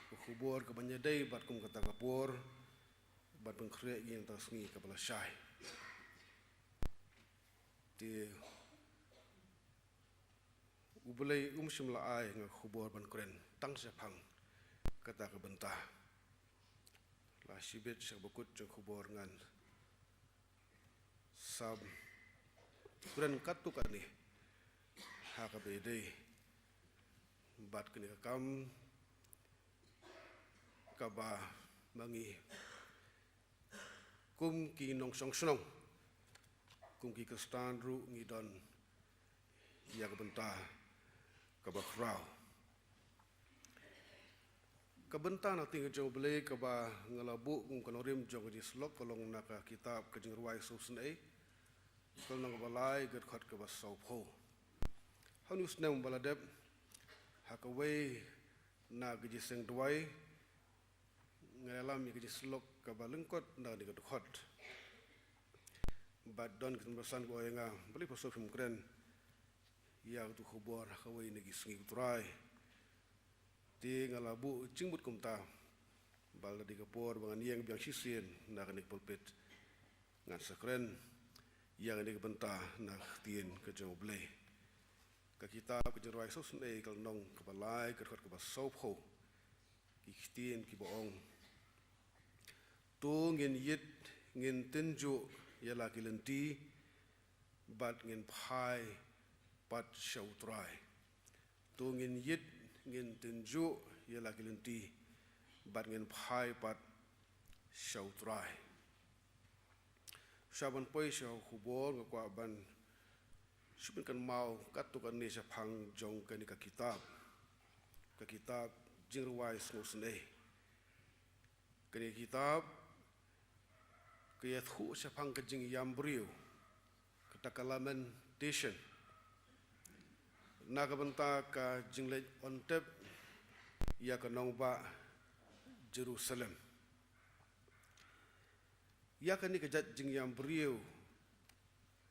ka khubor kaban ïadei bad kum kata ka por, bad pynkhreh ïa kata ka sngi kaba lashai. Te U Blei um shym la ai nga ka khubor ban kren tang shaphang kata ka bynta. La shibit sha kaba kut jong ka khubor ngan sa kren katto katne ha kaba ïadei bad kane ka kam kaba ma ngi kum ki nongshong shnong, kum ki Khristan ruh ngi don ïa ka bynta kaba khraw. Ka bynta na ka ktien ka jong U Blei kaba nga la buh kum ka nongrim jong ka jingsyllok ka long na ka kitab ka Jingrwai Sngewsynei, ka lynnong kaba lai, ka dkhot kaba sawphew. Ha une u snem ba la dep, ha kawei na ki jingïaseng duwai, nga ïalam ïa ka jingsyllok kaba lyngkot na kane ka dkhot. Bad don ki tymmen basan ki ong ïa nga, balei Pastor phim kren ïa katu ka khubor ha kawei na ki sngi U Trai. Te nga la buh jingmut kumta, ba lada dei ka por ba ngan ïeng biang shisien na kane ka pulpit, ngan sa kren ïa kane ka bynta na ka ktien ka jong U Blei. Ka kitab ka Jingrwai Sngewsynei, ka lynnong kaba lai, ka dkhot kaba sawphew. Ki ktien kiba ong: To ngin ïit, ngin tynjuh ïa la ki lynti, bad ngin phai pat sha U Trai. To ngin ïit, ngin tynjuh ïa la ki lynti, bad ngin phai pat sha U Trai. Sha ban poi sha ka khubor, nga kwah ban shu pynkynmaw katto katne shaphang jong kane ka kitab, ka kitab Jingrwai Sngewsynei. Kane ka kitab ka ïathuh shaphang ka jingïam briew, kata ka lamentation, na ka bynta ka jingleit on tep ïa ka nongbah Jerusalem. Ïa kane ka jait jingïam briew,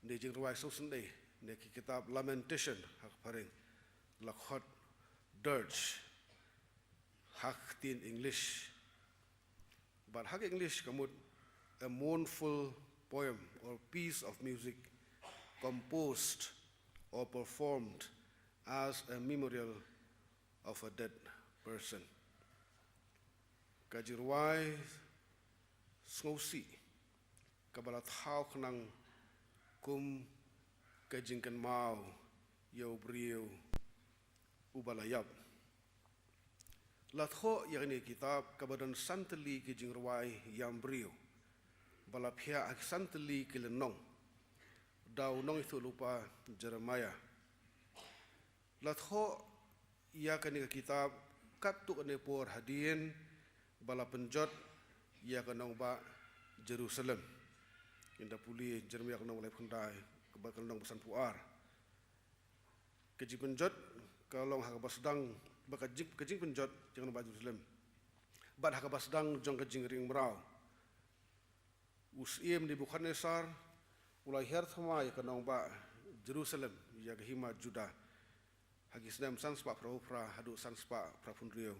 ne Jingrwai Sngewsynei, ne ki kitab Lamentation ha ka phareng, la khot dirge. ha ka ktien English. Bad ha ka English ka mut, a mournful poem or piece of music composed or performed as a memorial of a dead person. Ka jingrwai sngewsih kaba la thaw khnang kum ka jingkynmaw ïa u briew uba la ïap. La thoh ïa kane ka kitab kaba don san tylli ki jingrwai ïam briew ba la phiah ha ki san tylli ki lynnong da u nongïathuhlypa Jeremiah. La thoh ïa kane ka kitab katto katne por hadien ba la pynjot ïa ka nongbah Jerusalem. Ngin da pule Jeremiah ka lynnong ba laiphew khyndai, kaba ka lynnong ba sanphew ar. Ka jingpynjot ka long ha kaba sdang, ba ka jing, ka jingpynjot jong ka nongbah Jerusalem. Bad ha kaba sdang jong ka jingring mraw, u syiem Nebukhadnessar u la hiar thymmai ïa ka nongbah Jerusalem, ïa ka hima Judah, ha ki snem san spah phra phew phra haduh san spah phra phew hynriew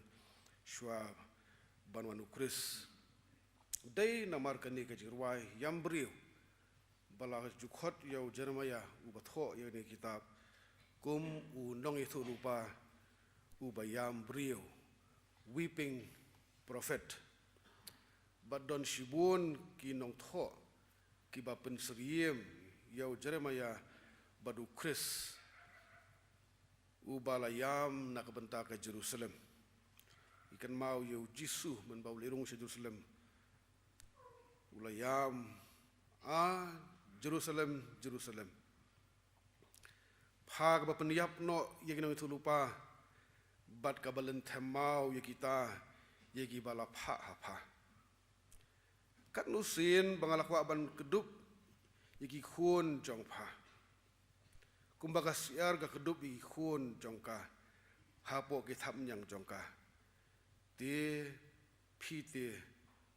shuwa ban wan u Khrist. Dei namar kane ka jingrwai ïam briew ba la ju khot ïa u Jeremiah uba thoh ïa kane ka kitab kum u nongïathuhlypa uba ïam briew, weeping prophet. Bad don shibun ki nongthoh kiba pynsyriem ïa u Jeremiah bad u Khrist uba la ïam na ka bynta ka Jerusalem. Ngi kynmaw ïa u Jisu mynba u la rung sha Jerusalem, u la ïam, "A Jerusalem, Jerusalem, pha kaba pynïap noh ïa ki nongïathuhlypa bad kaba lynthem maw ïa kita ïa kiba la phah ha pha. Katno sien ba nga la kwah ban kdup ïa ki khun jong pha, kumba ka syiar ka kdup ïa ki khun jong ka hapoh ki thapniang jong ka. Te phi te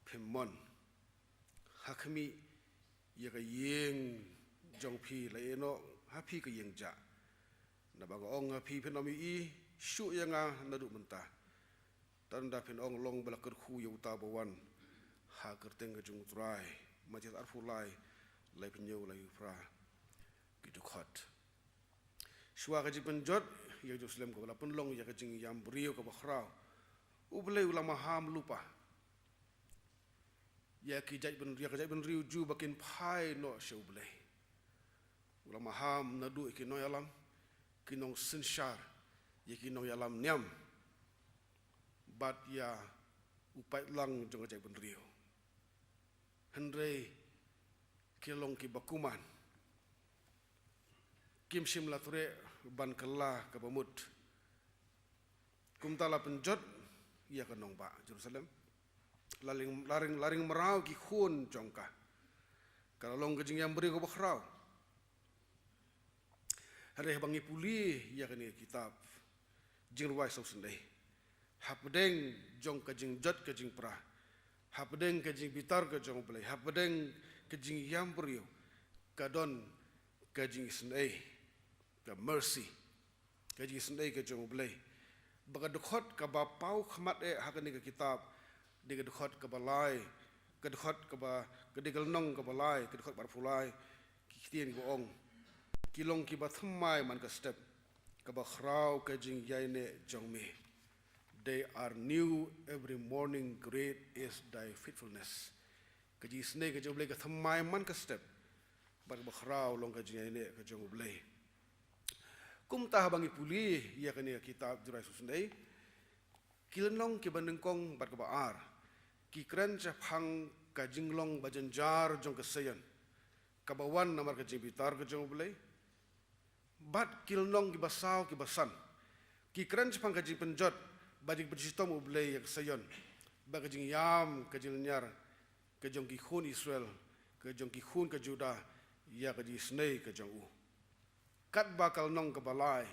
phim mon. Ha khmih, ïa ka ïing jong phi la ïehnoh ha phi ka ïing jah. Naba nga ong ha phi, phin ym ïohi shuh ïa nga naduh mynta, tang da phin ong long ba la kyrkhu ïa uta ba wan ha ka kyrteng ka jong U Trai." Mathaios arphew lai, laiphew hynñiew, laiphew phra. Ki dkhot. Shuwa ka jingpynjot ïa Jerusalem kaba la pynlong ïa ka jingïam briew kaba khraw, U Blei u la maham lypa ïa ki jaitbyn, ïa ka jaitbynriew Jiw ba kin phai noh sha U Blei. U la maham naduh ïa ki nongïalam, ki nongsynshar, ïa ki nongïalam niam, bad ïa u paidlang jong ka jaitbynriew. Hynrei ki long kiba kuman, kim shym la treh ban kylla kaba mut. Kumta la pynjot ïa ka nongbah Jerusalem. La ring, la ring, la ring mraw ki khun jong ka. Ka la long ka jingïam briew kaba khraw. Hynrei haba ngi pule ïa kane ka kitab Jingrwai Sawsynei, hapdeng jong ka jingjot ka jingpra, hapdeng ka jingbitar ka jong U Blei, hapdeng ka jingïam briew, ka don ka jingisynei, ka mercy, ka jingisynei ka jong U Blei. Ba ka dkhot kaba paw khmat eh ha kane ka kitab, dei ka dkhot kaba lai, ka dkhot kaba, ka dei ka lynnong kaba lai, ka dkhot ba arphew lai, ki ktien kiba ong, "Ki long kiba thymmai man ka step, kaba khraw ka jingïaineh jong me. They are new every morning, great is thy faithfulness." Ka jingisynei ka jong U Blei ka thymmai man ka step, bad kaba khraw long ka jingïaineh ka jong U Blei. Kumta haba ngi pule ïa kane ka kitab Jingrwai Sawsynei, ki lynnong kiba nyngkong bad kaba ar ki kren shaphang ka jinglong ba jynjar jong ka Sion, kaba wan namar ka jingbitar ka jong U Blei. Bad ki lynnong kiba saw kiba san ki kren shaphang ka jingpynjot bad jingpynshitom U Blei ïa ka Sion, bad ka jingïam, ka jinglynñiar ka jong ki khun Israel, ka jong ki khun ka Judah ïa ka jingisynei ka jong u. Katba ka lynnong kaba lai,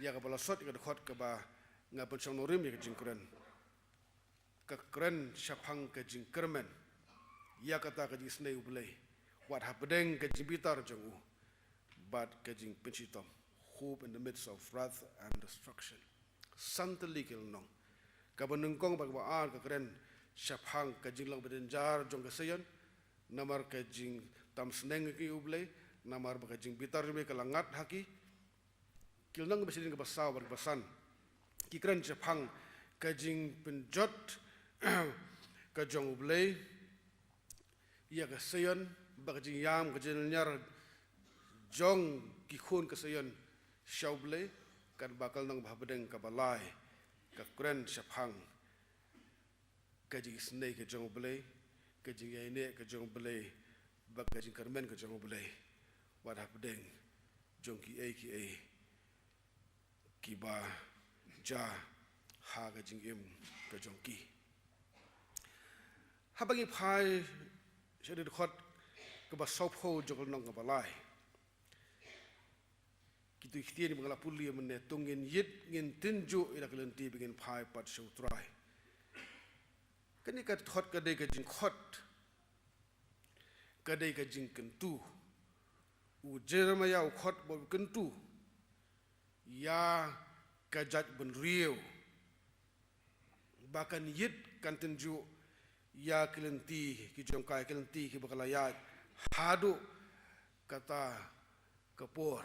ïa kaba la sot ïa ka dkhot kaba nga pynshong nongrim ïa ka jingkren, ka kren shaphang ka jingkyrmen ïa kata ka jingisynei U Blei, wat hapdeng ka jingbitar jong u bad ka jingpynshitom. Hope in the midst of wrath and destruction. San tylli ki lynnong. Kaba nyngkong bad kaba ar ka kren shaphang ka jinglong ba jynjar jong ka Sion, namar ka jingtam sneng ka ïa U Blei, namar ba ka jingbitar jong U Blei ka la ngat ha ki. Ki lynnong ba shadien kaba saw bad kaba san ki kren shaphang ka jingpynjot ka jong U Blei ïa ka Sion, bad ka jingïam ka jingïar jong ki khun ka Sion sha U Blei. Katba ka lynnong ba hapdeng kaba lai ka kren shaphang ka jingisynei ka jong U Blei, ka jingïaineh ka jong U Blei, bad ka jingkyrmen ka jong U Blei wat hapdeng jong kiei kiei kiba jia ha ka jingim ka jong ki. Haba ngi phai sha dkhot kaba sawphew jong ka lynnong kaba lai, kito ki ktien ba nga la pule mynne: To ngin ïit, ngin tynjuh ïa la ki lynti ba ngin phai pat sha U Trai. Kane ka dkhot ka dei ka jingkhot, ka dei ka jingkyntu. U Jeremiah u khot bad u kyntu ïa ka jaitbynriew ba kan ïit, kan tynjuh ïa ki lynti ki jong ka, ki lynti kiba ka la ïaid haduh kata ka por.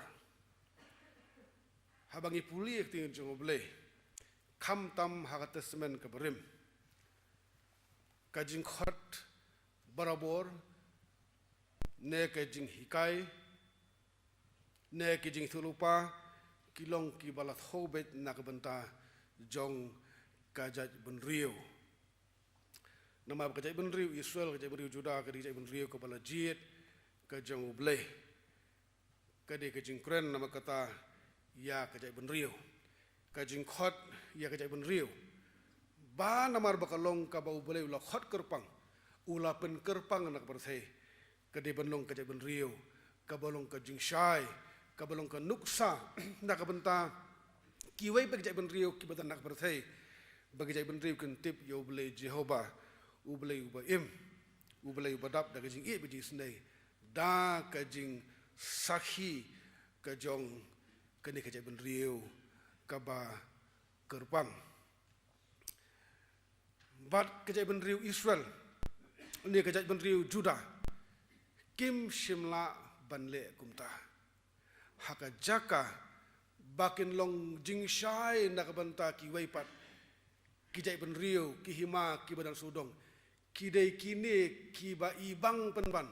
Haba ngi pule ïa ka ktien jong U Blei, khamtam ha ka Testament kaba rim, ka jingkhot barabor, ne ka jinghikai, ne ka jingïathuhlypa, ki long kiba la thew beit na ka bynta jong ka jaitbynriew. Namar ba ka jaitbynriew Israel, ka jaitbynriew Judah, ka dei ka jaitbynriew kaba la jied ka jong U Blei. Ka dei ka jingkren namar kata ïa ka jaitbynriew, ka jingkhot ïa ka jaitbynriew. Ba namar ba ka long kaba U Blei u la khot kyrpang, u la pynkyrpang na ka pyrthei, ka dei ban long ka jaitbynriew kaba long ka jingshai, kaba long ka nuksa na ka bynta kiwei pat ki jaitbynriew kiba don na ka pyrthei, ba ki jaitbynriew kin tip ïa U Blei Jehovah, U Blei uba im, U Blei uba dap da ka jingïeit bad jingisynei, da ka jingsakhi ka jong kane ka jaitbynriew kaba kyrpang. Bad ka jaitbynriew Israel ne ka jaitbynriew Judah kim shym lah ban leh kumta. Ha ka jaka ba kin long jingshai na ka bynta kiwei pat ki jaitbynriew, ki hima kiba dang sawdong, ki dei kine kiba i bang pynban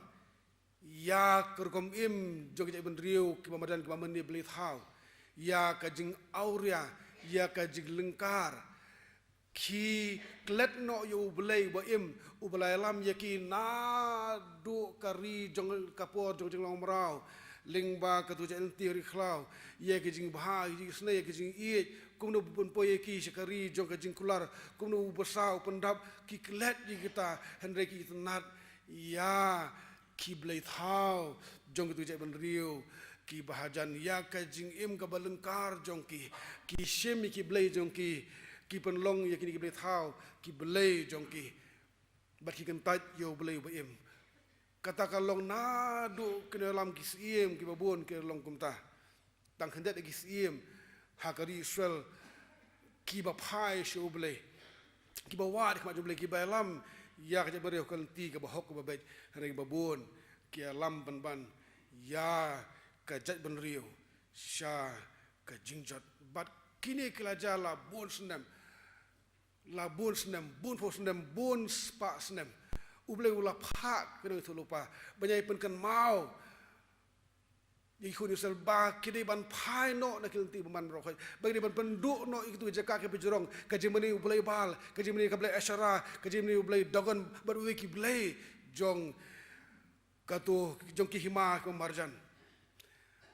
ïa ka rukom im jong ki jaitbynriew kiba madan, kiba mane blei thaw, ïa ka jingawria, ïa ka jinglyngkar. Ki klet noh ïa U Blei uba im, uba la ïalam ïa ki naduh ka ri jong ka por jong jinglong mraw, lyngba ka tu jait lynti ri khlaw, ïa ki jingbha, ïa ki jingisynei, ïa ki jingïeit, kumno u pynpoi ïa ki sha ka ri jong ka jingkular, kumno u basa u pyndap, ki klet ïa kita, hynrei ki itynnad ïa ki blei thaw jong kitu ki jaitbynriew kiba hajan, ïa ka jingim kaba lyngkar jong ki. Ki shim ïa ki blei jong ki, ki pynlong ïa kine ki blei thaw ki blei jong ki, bad ki kyntait ïa U Blei uba im. Kata ka long naduh ki nongïalam ki syiem kiba bun ki long kumta. Tang khyndiat ïa ki syiem ha ka ri Israel kiba phai sha U Blei, kiba wad ha khmat U Blei, kiba ïalam ïa ka jaitbynriew ha ka lynti kaba hok kaba beit, hynrei kiba bun ki ïalam pynban ïa ka jaitbynriew sha ka jingjot. Bad kine ki la jia la bun snem, la bun snem, bun phew snem, bun spah snem. U Blei u la phah ki nongïathuhlypa ban ïai pynkynmaw ïa ki khun Israel ba ki dei ban phai noh na ki lynti bymman baroh khoit, ba ki dei ban pynduh noh ïa kitu ki jaka kiba jrong, ka jingmane u blei Baal, ka jingmane ka blei Asherah, ka jingmane u blei Dagon bad kiwei ki blei jong katu, jong ki hima kiba marjan.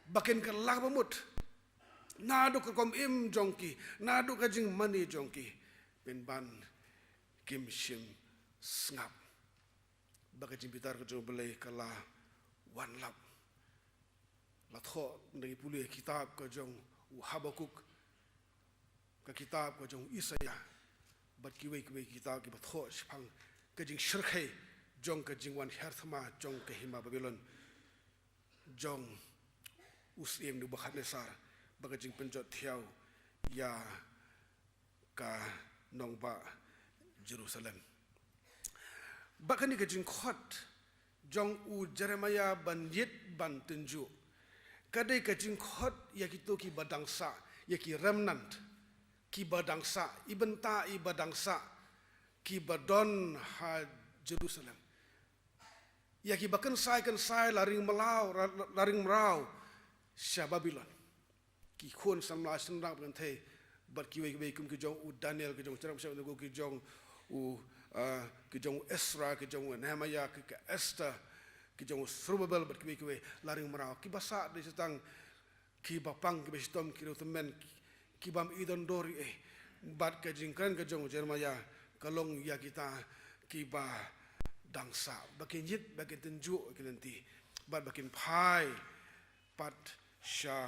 Ba kin kylla ba mut naduh ka rukom im jong ki, naduh ka jingmane jong ki, pynban kim shym sngap. Ba ka jingbitar ka jong U Blei ka la wan lap. La thoh, ngi pule kitab ka jong u Habakuk, ka kitab ka jong u Isaïah, bad kiwei kiwei kitab kiba thoh shaphang ka jingshyrkhei jong ka jingwan hiar thma jong ka hima Babilon jong u syiem Nebukhadnessar, bad ka jingpynjot thiaw ïa ka nongbah Jerusalem. Ba kane ka jingkhot jong u Jeremiah ban ïit ban tynjuh, ka dei ka jingkhot ïa kito kiba dang sah, ïa ki remnant kiba dang sah, i bynta iba dang sah, kiba don ha Jerusalem. Ïa kiba kynsai kynsai la ring mraw, la, la ring mraw sha Babilon. Ki khun samla shynrang ba kynthei, bad kiwei kiwei kum ki jong u Daniel, ki jong u Shadrach, Meshach, Abednego, ki jong u, ah, ki jong u Ezra, ki jong u Nehemiah, ki, ki Esther, ki jong u Zerubbabel, bad kiwei kiwei la ring mraw. Kiba sah dei tang kiba pang, kiba shitom, ki riewtymmen, ki bym i don dor ei. Bad ka jingkren ka jong u Jeremiah ka long ïa kita kiba dang sah, ba kin ïit, ba kin tynjuh ki lynti, bad ba kin phai pat sha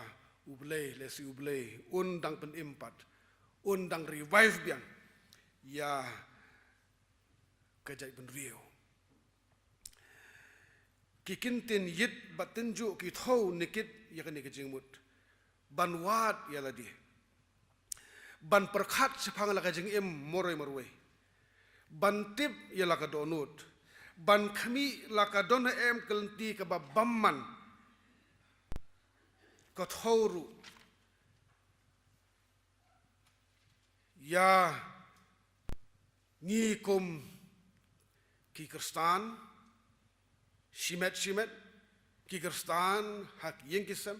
U Blei, lehse U Blei un dang pynim pat, un dang revive biang ïa ka jaitbynriew. Ki kyntien ïit bad tynjuh ki thew nikit ïa kane ka jingmut. Ban wad ïa lade. Ban pyrkhat shaphang la ka jingim marwei marwei. Ban tip ïa la ka dohnud. Ban khmih la ka don ha em ka lynti kaba bymman. Ka thew ruh ïa ngi kum ki Khristan, shimet shimet, ki Khristan ha ki ïing ki sem.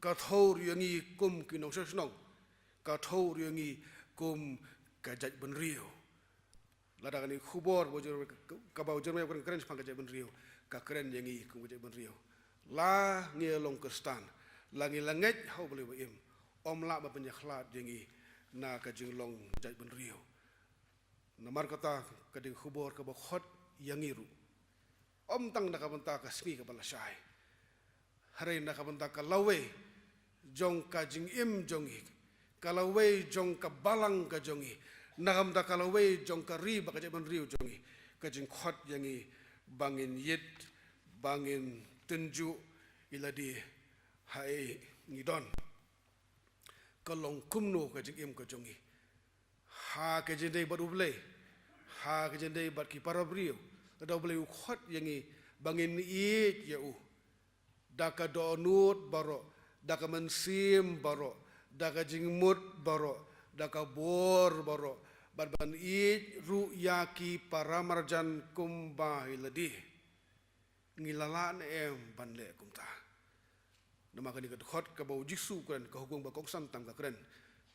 Ka thew ruh ïa ngi kum ki nongshong shnong. Ka thew ruh ïa ngi kum ka jaitbynriew. Lada kane ka khubor ba u Jer-, kaba u Jeremiah u kren, kren shaphang ka jaitbynriew, ka kren ïa ngi kum ka jaitbynriew. La ngi long Khristan, la ngi la ngeit ha U Blei ba im, ym lah ban pynïakhlad ïa ngi na ka jinglong jaitbynriew. Namar kata ka dei ka khubor kaba khot ïa ngi ruh, ym tang na ka bynta ka sngi kaba lashai, hynrei na ka bynta ka lawei jong ka jingim jong ngi, ka lawei jong ka balang ka jong ngi, na ka bynta ka lawei jong ka ri bad ka jaitbynriew jong ngi. Ka jingkhot ïa ngi ba ngin ïit, ba ngin tynjuh ïa lade ha ei ngi don. Ka long kumno ka jingim ka jong ngi ha ka jingïadei bad U Blei, ha ka jingïadei bad ki para briew? Lada U Blei u khot ïa ngi ba ngin ïeit ïa u da ka dohnud baroh, da ka mynsiem baroh, da ka jingmut baroh, da ka bor baroh, bad ban ïeit ruh ïa ki para marjan kumba ïa lade. Ngi la lah ne em ban leh kumta? Namar kane ka dkhot kaba u Jisu u kren, ka hukum ba kongsan tam ka kren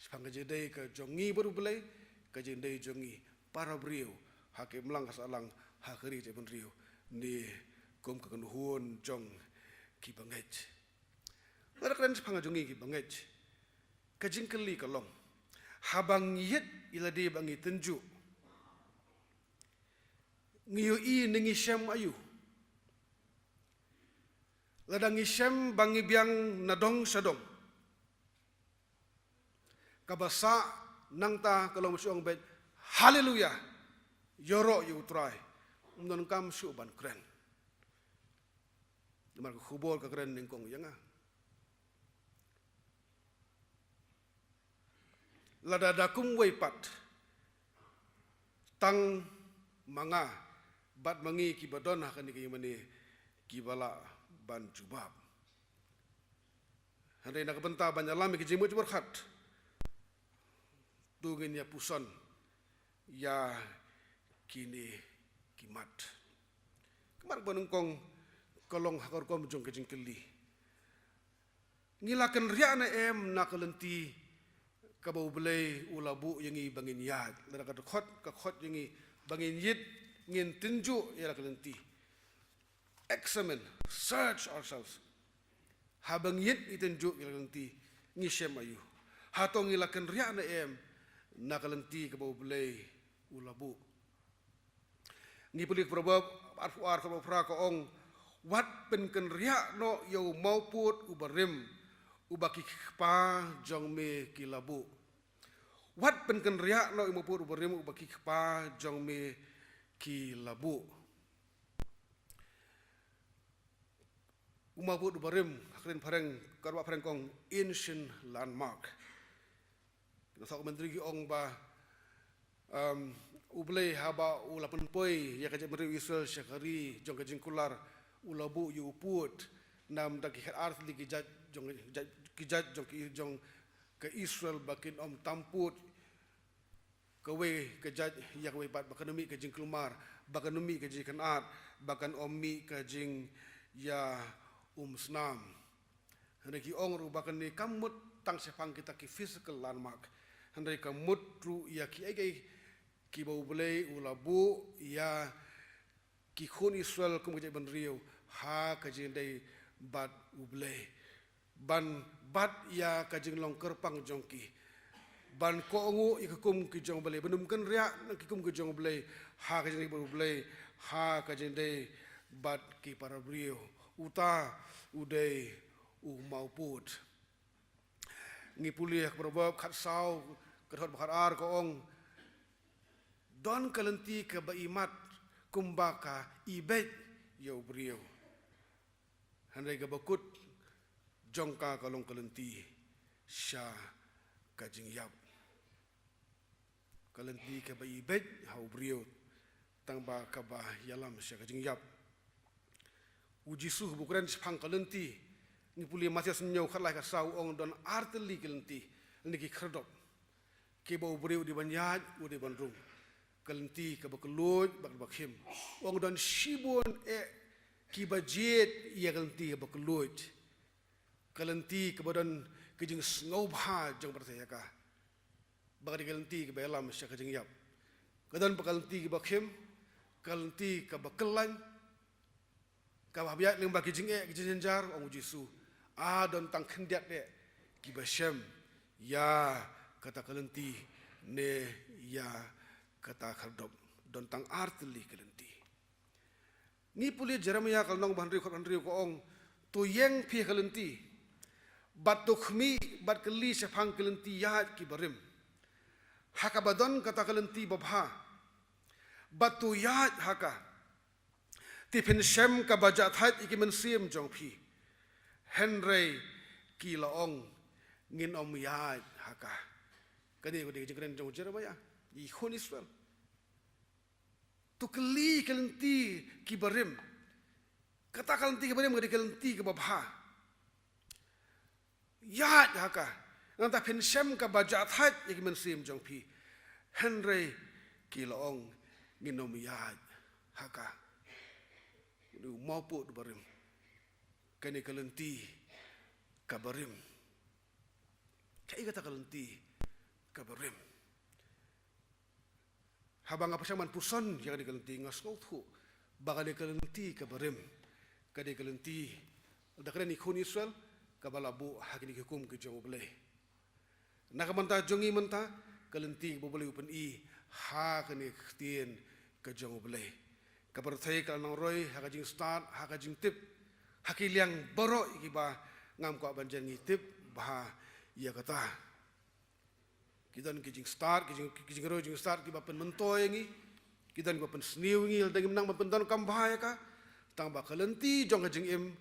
shaphang ka jingïadei ka jong ngi bad U Blei, ka jingïadei jong ngi para briew ha ka imlang ka sahlang, ha ka ri jaitbynriew, ne kum ka kynhun jong ki bangeit. Lada kren shaphang ka jong ngi ki bangeit, ka jingkylli ka long, haba ngi ïit ïa lade bad ngi tynjuh, ngi ïohi ne ngi shem aïu? Lada ngi shem ba ngi biang na dong sha dong, kaba sah nangta ka long ba shu ong beit, "Haleluya, ïaroh ïa U Trai." Ym donkam shuh ban kren, namar ka khubor ka kren nyngkong ïa nga. Lada da kumwei pat, tang ma nga bad ma ngi kiba don ha kane ka ïingmane kiba lah ban jubab. Hynrei na ka bynta ban ïalam ïa ki jingmut jingpyrkhat, to ngin ïa puson ïa kine ki mat. Ka mat ba nyngkong ka long ha ka rukom jong ka jingkylli. Ngi la kynriah ne em na ka lynti kaba U Blei u la buh ïa ngi ba ngin ïaid? Lada ka dkhot ka khot ïa ngi ba ngin ïit, ngin tynjuh ïa la ka lynti. Examine, search ourselves. Haba ngi ïit, ngi tynjuh ïa la ka lynti, ngi shem aïu? Hato ngi la kynriah ne em na ka lynti kaba U Blei u la buh? Ngi pule Proverb arphew ar, arphew phra, ka ong, "Wat pynkynriah noh ïa u mawpud uba rim, uba ki kpa jong me ki la buh." Wat pynkynriah noh ïa u mawpud uba rim, uba ki kpa jong me ki la buh. U mawpud uba rim, ha ka ktien phareng, ka ruh phareng ka ong ancient landmark. Na sawdong myntri ki ong ba, um, U Blei haba u la pynpoi ïa ka jaitbynriew Israel sha ka ri jong ka jingkular, u la buh ïa u pud, namar da ki khat ar tylli ki jait jong, jait, ki jait jong ki, jong ka Israel ba kin ym tam pud kawei ka jait ïa kawei pat, ba kan ym mih ka jingkulmar, ba kan ym mih ka jingkynad, ba kan ym mih ka jingïaumsnam. Hynrei ki ong ruh ba kane kam mut tang shaphang kita ki physical landmark, hynrei ka mut ruh ïa kiei kiei kiba U Blei u la buh ïa ki khun Israel kum ka jaitbynriew ha ka jingdei bad U Blei, ban bat ïa ka jinglong kyrpang jong ki, ban kohnguh ïa ki kum ki jong U Blei, ban ym kynriah na ki kum ki jong U Blei ha ka jingdei bad U Blei, ha ka jingdei bad ki para briew. Uta u dei u mawpud. Ngi pule ha ka Proverb khatsaw, ka dkhot ba khatar ka ong, don ka lynti kaba imat kumba ka ibeit ïa u briew, hynrei kaba kut jong ka ka long ka lynti sha ka jingïap. Ka lynti kaba ibeit ha u briew, tang ba kaba ïalam sha ka jingïap. U Jisu haba u kren shaphang ka lynti, ngi pule Mathaios hynñiew khatlai khatsaw, u ong don ar tylli ki lynti, lane ki khyrdop. Kiba u briew u dei ban ïaid, u dei ban rung. Ka lynti kaba kylluid bad kaba khim. U ong don shibun eh kiba jied ïa ka lynti kaba kylluid. Ka lynti kaba don ka jingsngewbha jong ka pyrthei ha ka, ba ka dei ka lynti kaba ïalam sha ka jingïap. Ka don pat ka lynti kaba khim, ka lynti kaba kyllain, kaba hap ïaid lyngba ki jingeh ki jingjynjar, ong u Jisu, a don tang khyndiat eh kiba shem ïa kata ka lynti ne ïa kata ka khyrdop. Don tang ar tylli ka lynti. Ngi pule Jeremaïah ka lynnong ba hynriew, khatar hynriew ka ong, to ïeng phi ha ka lynti, bad to khmih bad kylli shaphang ki lynti ïaid kiba rim, ha kaba don kata ka lynti babha, bad to ïaid ha ka. Te phin shem kaba jahthait ïa ki mynsiem jong phi, hynrei ki la ong, ngin ym ïaid ha ka. Kane ka dei ka jingkren jong u Jeremaïah ïa ki khun Israel. To kylli ki lynti kiba rim. Kata ka lynti kaba rim ka dei ka lynti kaba bha. Ïaid ha ka. Nangta phin shem kaba jahthait ïa ki mynsiem jong phi. Hynrei ki la ong, ngin ym ïaid ha ka. U mawpud uba rim. Kane ka lynti kaba rim. Kaei kata ka lynti kaba rim? Haba nga pyrshang ban puson ïa kane ka lynti, nga sngewthuh ba kane ka lynti kaba rim ka dei ka lynti, lada kren ïa ki khun Israel, kaba la buh ha kine ki hukum ki jong U Blei. Na ka bynta jong ngi mynta, ka lynti kaba U Blei u pyni ha kane ka ktien ka jong U Blei. Ka pyrthei ka la nang roi ha ka jingstad, ha ka jingtip, ha ki liang baroh kiba ngam kwah ban jan ngi tip bha ïa kata. Ki don ki jingstad, ki jing, ki jingroi jingstad kiba pynmyntoi ïa ngi, ki don kiba pynsniew ïa ngi, lada ngim nang ban pyndonkam bha ïa ka. Tang ba ka lynti jong ka jingim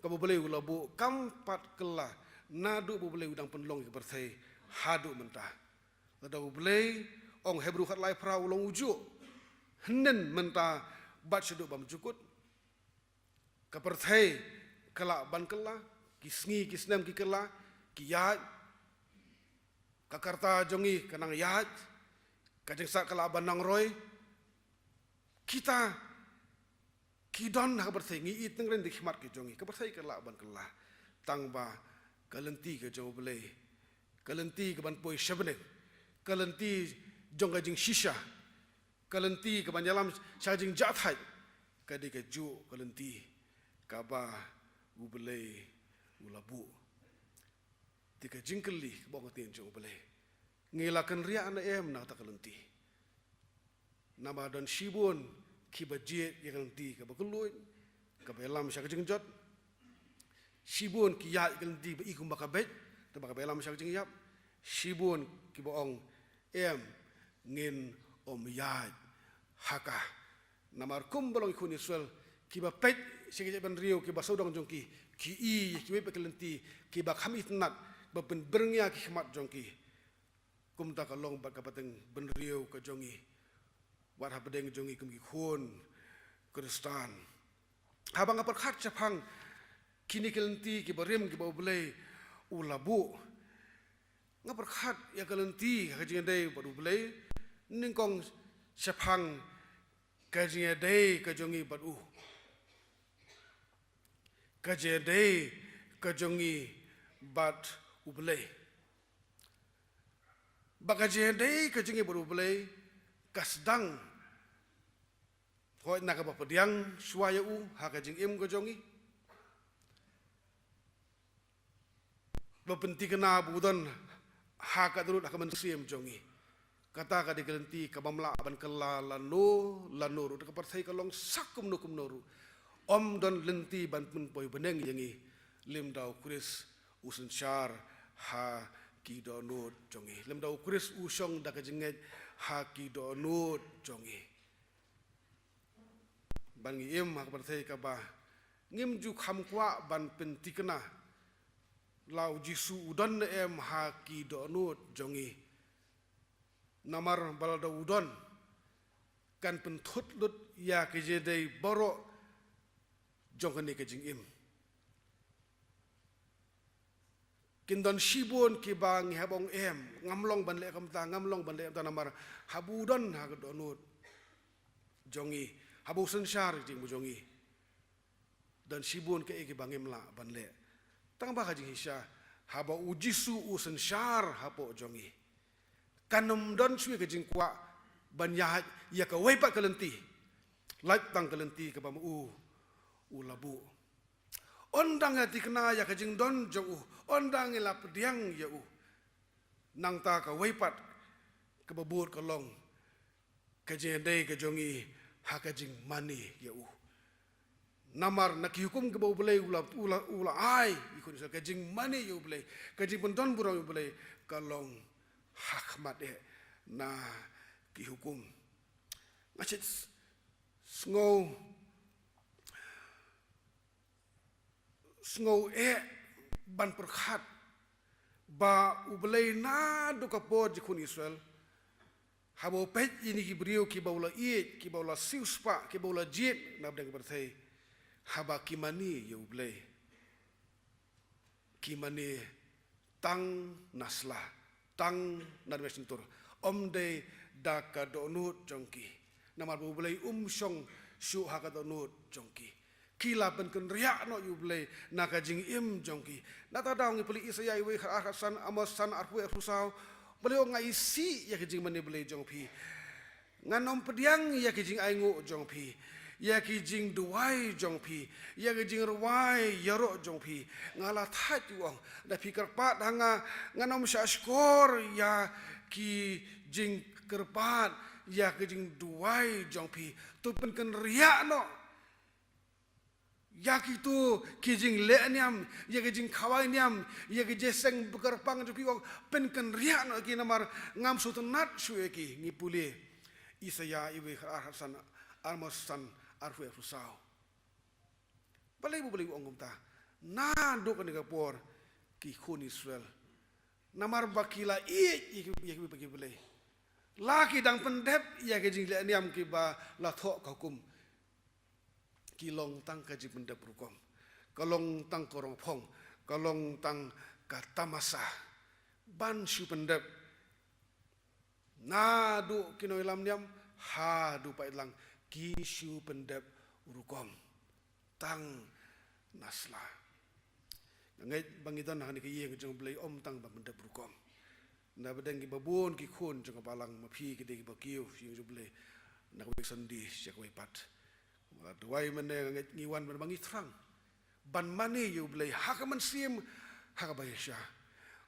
kaba U Blei u la buh kam pat kylla naduh ba U Blei u dang pynlong ïa ka pyrthei haduh mynta. Lada U Blei, ong Hebru khatlai phra, u long u juh hynnin, mynta bad shaduh bymjukut. Ka pyrthei ka lah ban kylla, ki sngi ki snem ki kylla, ki ïaid, ka karta jong ngi ka nang ïaid, ka jingstad ka lah ban nang roi. Kita ki don ha ka pyrthei, ngi i tyngreng da ki khmat ki jong ngi, ka pyrthei ka lah ban kylla. Tang ba ka lynti ka jong U Blei, ka lynti kaban poi sha bneng, ka lynti jong ka jingshisha, ka lynti kaban ïalam sha ka jingjahthait, ka dei kajuh ka lynti kaba U Blei u la buh. Te ka jingkylli kaba ong ka ktien jong U Blei, ngi la kynriah ne em na kata ka lynti? Namar don shibun kiba jied ïa ka lynti kaba kylluid, kaba ïalam sha ka jingjot. Shibun ki ïaid ïa ka lynti ba i kumba ka beit, te ba kaba ïalam sha ka jingïap. Shibun kiba ong, em, ngin ym ïaid ha ka. Namar kumba long ki khun Israel, kiba peit sha ki jaitbynriew kiba sawdong jong ki, ki i ïa kiwei pat ki lynti kiba kham itynnad, ba pynbyrngia ki khmat jong ki. Kumta ka long bad ka pateng bynriew ka jong ngi, wat hapdeng jong ngi kum ki khun Khristan. Haba nga pyrkhat shaphang kine ki lynti kiba rim kiba U Blei u la buh, nga pyrkhat ïa ka lynti ka jingïadei bad U Blei, nyngkong shaphang ka jingïadei ka jong ngi bad u, ka jingïadei ka jong ngi bad U Blei. Ba ka jingïadei ka jong ngi bad U Blei ka sdang hooid na kaba pdiang shuwa ïa u ha ka jingim ka jong ngi. Ba pynthikna ba u don ha ka dohnud ha ka mynsiem jong ngi. Kata ka dei ka lynti kabym lah ban kylla lano lano ruh, da ka pyrthei ka long sa kumno kumno ruh, ym don lynti ban pynpoi bneng ïa ngi lymda U Khrist u synshar ha ki dohnud jong ngi, lymda U Khrist u shong da ka jingngeit ha ki dohnud jong ngi. Ba ngi im ha ka pyrthei kaba ngim ju kham kwah ban pynthikna la U Jisu u don ne em ha ki dohnud jong ngi. Namar ba lada u don, kan pynthut lut ïa ka jingïadei baroh jong kane ka jingim. Kin don shibun kiba ngi hap ong em, ngam long ban leh kumta, ngam long ban leh kumta, namar haba u don ha ka dohnud jong ngi, haba u synshar jingmut jong ngi, don shibun kiei kiba ngim lah ban leh. Tang ba ka jingshisha, haba U Jisu u synshar hapoh jong ngi, kan ym don shuh ka jingkwah ban ïaid ïa kawei pat ka lynti lait tang ka lynti kaba ma u u la buh. Ynda ngi la thikna ïa ka jingdon jong u, ynda ngi la pdiang ïa u, nangta kawei pat kaba bud ka long ka jingïadei ka jong ngi ha ka jingmane ïa u. Namar na ki hukum kiba U Blei u la, u la, u la ai ïa ki khun Israel, ka jingmane ïa U Blei, ka jingpyndon burom ïa U Blei, ka long ha khmat eh na ki hukum. Nga shait sngew, sngew eh ban pyrkhat ba U Blei naduh ka por jong ki khun Israel, haba u peit ïa kine ki briew kiba u la ïeit, kiba u la siewspah, kiba u la jied na pdeng ka pyrthei, haba ki mane ïa U Blei, ki mane tang na sla, tang na dmei shyntur, ym dei da ka dohnud jong ki. Namar ba U Blei um shong shuh ha ka dohnud jong ki. Ki la pynkynriah noh ïa U Blei na ka jingim jong ki. Nangta daw ngi pule Isaïah iwei khatar khatsan, Amos san arphew arphew saw. Blei u ong, nga isih ïa ka jingmane Blei jong phi. Ngan ym pdiang ïa ki jingainguh jong phi, ïa ki jingduwai jong phi, ïa ki jingrwai ïaroh jong phi. Nga la thait, u ong, da phi kyrpad ha nga, ngan ym shah shkor ïa ki jingkyrpad, ïa ki jingduwai jong phi. To pynkynriah noh ïa kito ki jingleh niam, ïa ki jingkhawai niam, ïa ki jingïaseng ba kyrpang jong phi, u ong, pynkynriah noh ïa ki, namar ngam sngewtynnat shuh ïa ki. Ngi pule Isaïah iwei khatar khatsan, Amos san arphew arphew saw. Balei ba U Blei u ong kumta naduh kane ka por ki khun Israel? Namar ba ki la ïeit ïa ki, ïa ki, ïa ki blei. La ki dang pyndep ïa ki jingleh niam kiba la thoh ka hukum. Ki long tang ka jingpyndep rukom, ka long tang ka rong phong, ka long tang ka tamasa ban shu pyndep naduh ki nongïalam niam haduh pat lang, ki shu pyndep rukom tang na sla. Nga ngeit ba ngi don ha kane ka ïing jong U Blei ym tang ban pyndep rukom. Na pdeng kiba bun ki khun jong ka balang, ma phi ki dei kiba kiew sha ïing jong U Blei na kawei ka Sunday sha kawei pat. Duwai mynne nga ngeit ngi wan ban ba ngi thrang ban mane ïa U Blei ha ka mynsiem, ha kaba ïasha.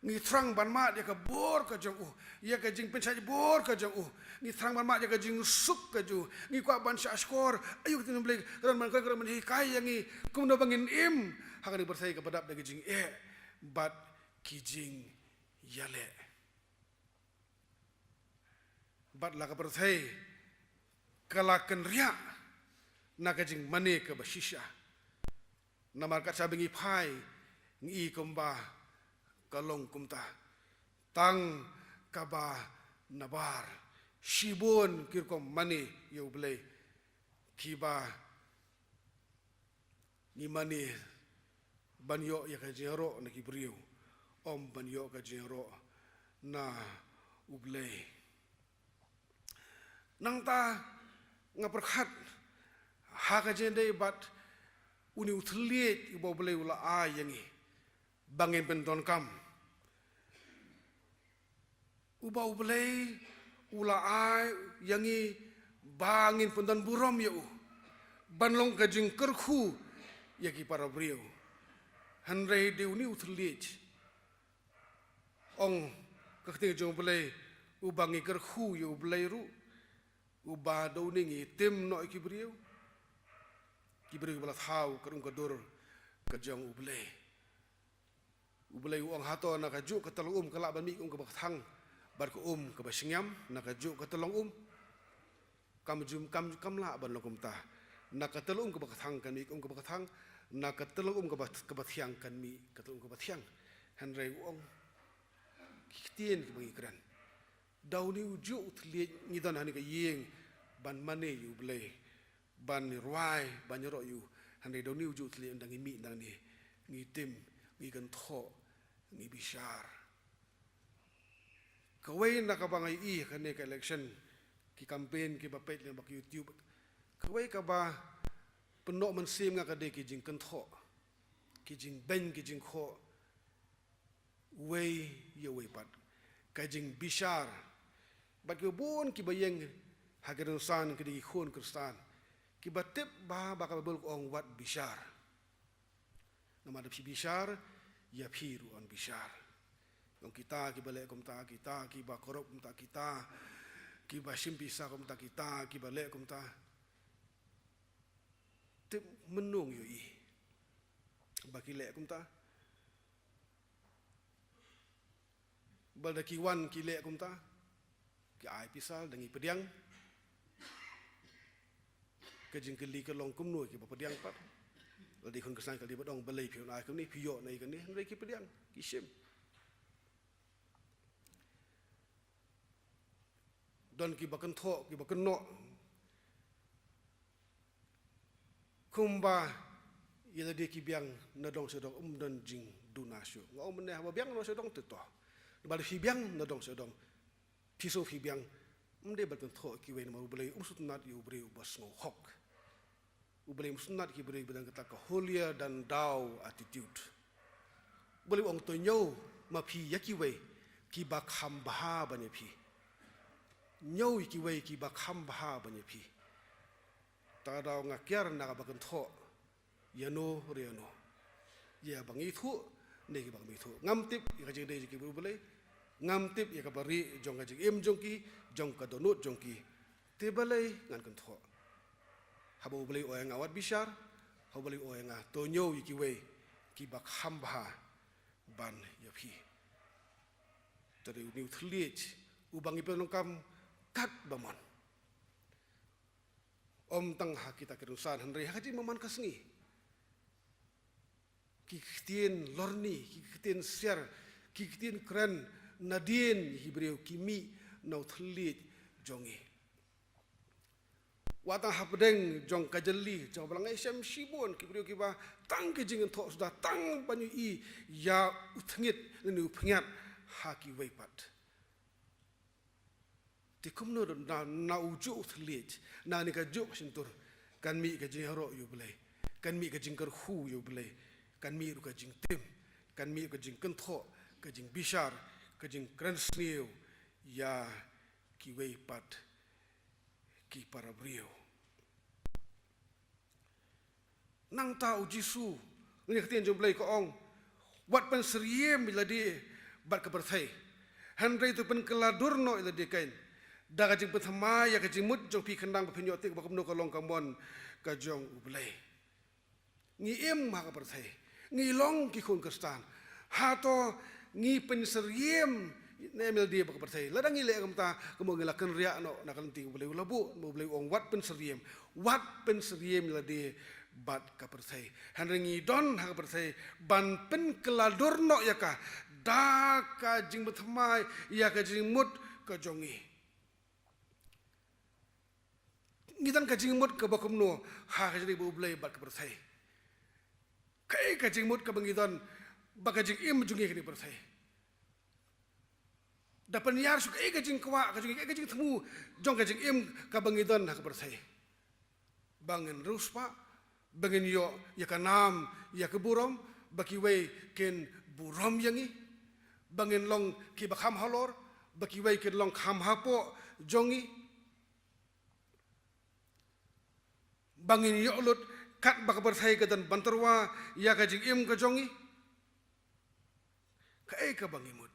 Ngi thrang ban mad ïa ka bor ka jong u, ïa ka jingpynshait bor ka jong u. Ngi thrang ban mad ïa ka jingsuk ka jong u. Ngi kwah ban shah shkor aïu ka ktien U Blei ka don ban kren, ka don ban hikai ïa ngi kumno ba ngin im ha kane ka pyrthei kaba dap da ki jingeh bad ki jingïaleh. Bad la ka pyrthei ka la kynriah na ka jingmane kaba shisha. Namar katba ngi phai ngi i kumba ka long kumta. Tang kaba nabar. Shibun ki rukom mane ïa U Blei kiba ngi mane ban ïoh ïa ka jingïaroh na ki briew, ym ban ïoh ka jingïaroh na U Blei. Nangta nga pyrkhat ha ka jingïadei bad une u thylliej uba U Blei u la ai ïa ngi ba ngin pyndonkam. Uba U Blei u la ai ïa ngi ba ngin pyndon burom ïa u, ban long ka jingkyrkhu ïa ki para briew. Hynrei dei une u thylliej, ong ka ktien jong U Blei, uba ngi kyrkhu ïa U Blei ruh, uba da une ngi tim noh ïa ki briew, ki briew kiba la thaw ka um ka dur ka jong U Blei. U Blei u ong, hato na kajuh ka tyllong um ka lah ban mih kum kaba kthang, bad ka um kaba shngiam na kajuh ka tyllong um? Kam jum, kam, kam lah ban long kumta. Na ka tyllong um kaba kthang kan mih kum kaba kthang, na ka tyllong um kaba, kaba thiang kan mih ka tyllong um kaba thiang. Hynrei u ong, ki ktien kiba ngi kren, da une u juh u thylliej ngi don ha kane ka ïing ban mane ïa U Blei, ban rwai, ban ïaroh ïa u. Hynrei da une u juh u thylliej ynda ngi mih nangne, ngi tim, ngi kynthoh, ngi bishar. Kawei na kaba nga ïohi ha kane ka election, ki campaign kiba peit lyngba ka YouTube, kawei kaba pynnoh mynsiem nga ka dei ki jingkynthoh, ki jingbeiñ, ki jingkhoh uwei ïa uwei pat, ka jingbishar. Bad kiba bun kiba ïeng ha ka rynsan ki dei ki khun Khristan kiba tip ba, ba ka Baibl ka ong, wat bishar. Namar lada phi bishar, ïa phi ruh yn bishar. Ong, kita kiba leh kumta, kita kiba korop kumta, kita kiba shim pisa kumta, kita kiba leh kumta. Tip mynno ïohi ba ki leh kumta? Ba lada ki wan ki leh kumta, ki ai pisa, lada ngi pdiang, ka jingkylli ka long kumno ïa kiba pdiang pat? Lada i khun Khristan ka dei ban ong, balei phi wan ai kumne, phi ïoh na i kane? Hynrei ki pdiang, ki shim. Don kiba kynthoh, kiba kynnoh kumba ïa lade ki biang na dong sha dong ym don jingduna shuh. Nga ong mynne, haba biang na dong sha dong te to. Ba lada phi biang na dong sha dong, phi sngew phi biang, ym dei ban kynthoh ïa kiwei, namar U Blei um sngewtynnat ïa u briew uba sngewhok. U Blei um sngewtynnat ïa ki briew ba don kata ka holier than thou attitude. U Blei u ong, to ñiew ma phi ïa kiwei kiba kham bha ban ïa phi. Ñiew ïa kiwei kiba kham bha ban ïa phi. Ta ka daw nga kiar na kaba kynthoh ïano re ïano, ïa ba ngi ithuh ne kiba ngam ithuh. Ngam tip ïa ka jingdei jong ki briew U Blei, ngam tip ïa kaba rieh jong ka jingim jong ki, jong ka dohnud jong ki. Te balei ngan kynthoh? Haba U Blei u ong ïa nga wat bishar, haba U Blei u ong ïa nga to ñiew ïa kiwei kiba kham bha ban ïa phi. Te dei une u thylliej uba ngi pyndonkam katba mon. Ym tang ha kita ki rynsan, hynrei ha ka jingmaham ka sngi. Ki ktien lorni, ki ktien siar, ki ktien kren nadien ïa ki briew ki mih na u thylliej jong ngi. Wat tang hapdeng jong ka jylli jong ka balang, nga shem shibun ki briew kiba tang ki jingkynthoh suda, tang ban ïohi ïa u thngit lane u pynïaid ha kiwei pat. Te kumno na, na u juh u thylliej, na kane ka juh ka shyntur, kan mih ka jingïaroh ïa U Blei, kan mih ka jingkyrkhu ïa U Blei, kan mih ruh ka jingtim, kan mih ka jingkynthoh, ka jingbishar, ka jingkren sniew ïa kiwei pat ki para briew. Nangta U Jisu, ngi ktien jong U Blei ka ong, wat pynsyriem ïa lade bad ka pyrthei. Hynrei to pynkylla dur noh ïa lade kein da ka jingpynthymmai ïa ka jingmut jong phi, khnang ba phin ïoh tip ba kumno ka long ka mon ka jong U Blei. Ngi im ha ka pyrthei, ngi long ki khun Khristan. Hato ngi pynsyriem ne em ïa lade bad ka pyrthei? Lada ngi leh kumta, kumno ngi la kynriah noh na ka lynti U Blei, u la buh, U Blei u ong wat pynsyriem, wat pynsyriem ïa lade bad ka pyrthei. Hynrei ngi don ha ka pyrthei ban pynkylla dur noh ïa ka da ka jingpynthymmai ïa ka jingmut ka jong ngi. Ngi don ka jingmut kaba kumno ha ka jingïadei bad U Blei bad ka pyrthei? Kaei ka jingmut kaba ngi don bad ka jingim jong ngi ha kane ka pyrthei? Da pynïar shuh kaei ka jingkwah ka jong ngi, kaei ka jingthmu jong ka jingim kaba ngi don ha ka pyrthei? Ba ngin riewspah, ba ngin ïoh ïa ka nam, ïa ka burom, ba kiwei kin burom ïa ngi, ba ngin long kiba kham halor, ba kiwei kin long kham hapoh jong ngi, ba ngin ïoh lut katba ka pyrthei ka don ban tyrwa ïa ka jingim ka jong ngi. Kaei kaba ngi mut?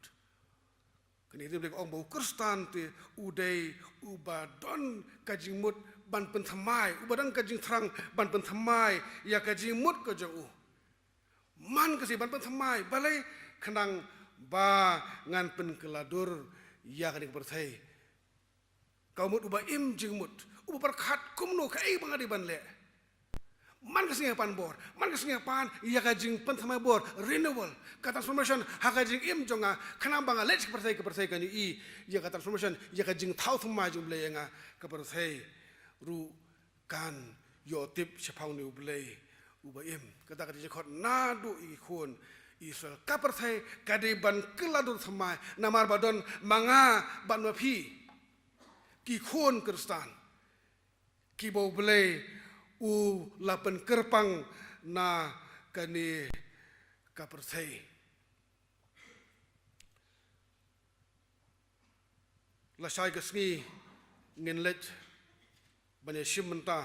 Kane ka dei ka ong ba u Khristan te u dei uba don ka jingmut ban pynthymmai, uba don ka jingthrang ban pynthymmai ïa ka jingmut ka jong u. Man ka sngi ban pynthymmai, balei? Khnang ba ngan pynkylla dur ïa kane ka pyrthei. Ka mut uba im jingmut, uba pyrkhat kumno, kaei ba nga dei ban leh. Man ka sngi ha pan bor, man ka sngi ha pan ïa ka jingpynthymmai bor, renewal, ka transformation ha ka jingim jong nga, khnang ba nga leit sha ka pyrthei, ka pyrthei kan ïohi ïa ka transformation, ïa ka jingthaw thymmai jong U Blei ïa nga, ka pyrthei ruh kan ïoh tip shaphang une U Blei uba im. Kata ka dei ka jingkhot naduh ïa ki khun Israel. Ka pyrthei ka dei ban kylla dur thymmai, namar ba don ma nga bad ma phi, ki khun Khristan, kiba U Blei u la pynkyrpang na kane ka pyrthei. Lashai ka sngi ngin leit ban ïashim bynta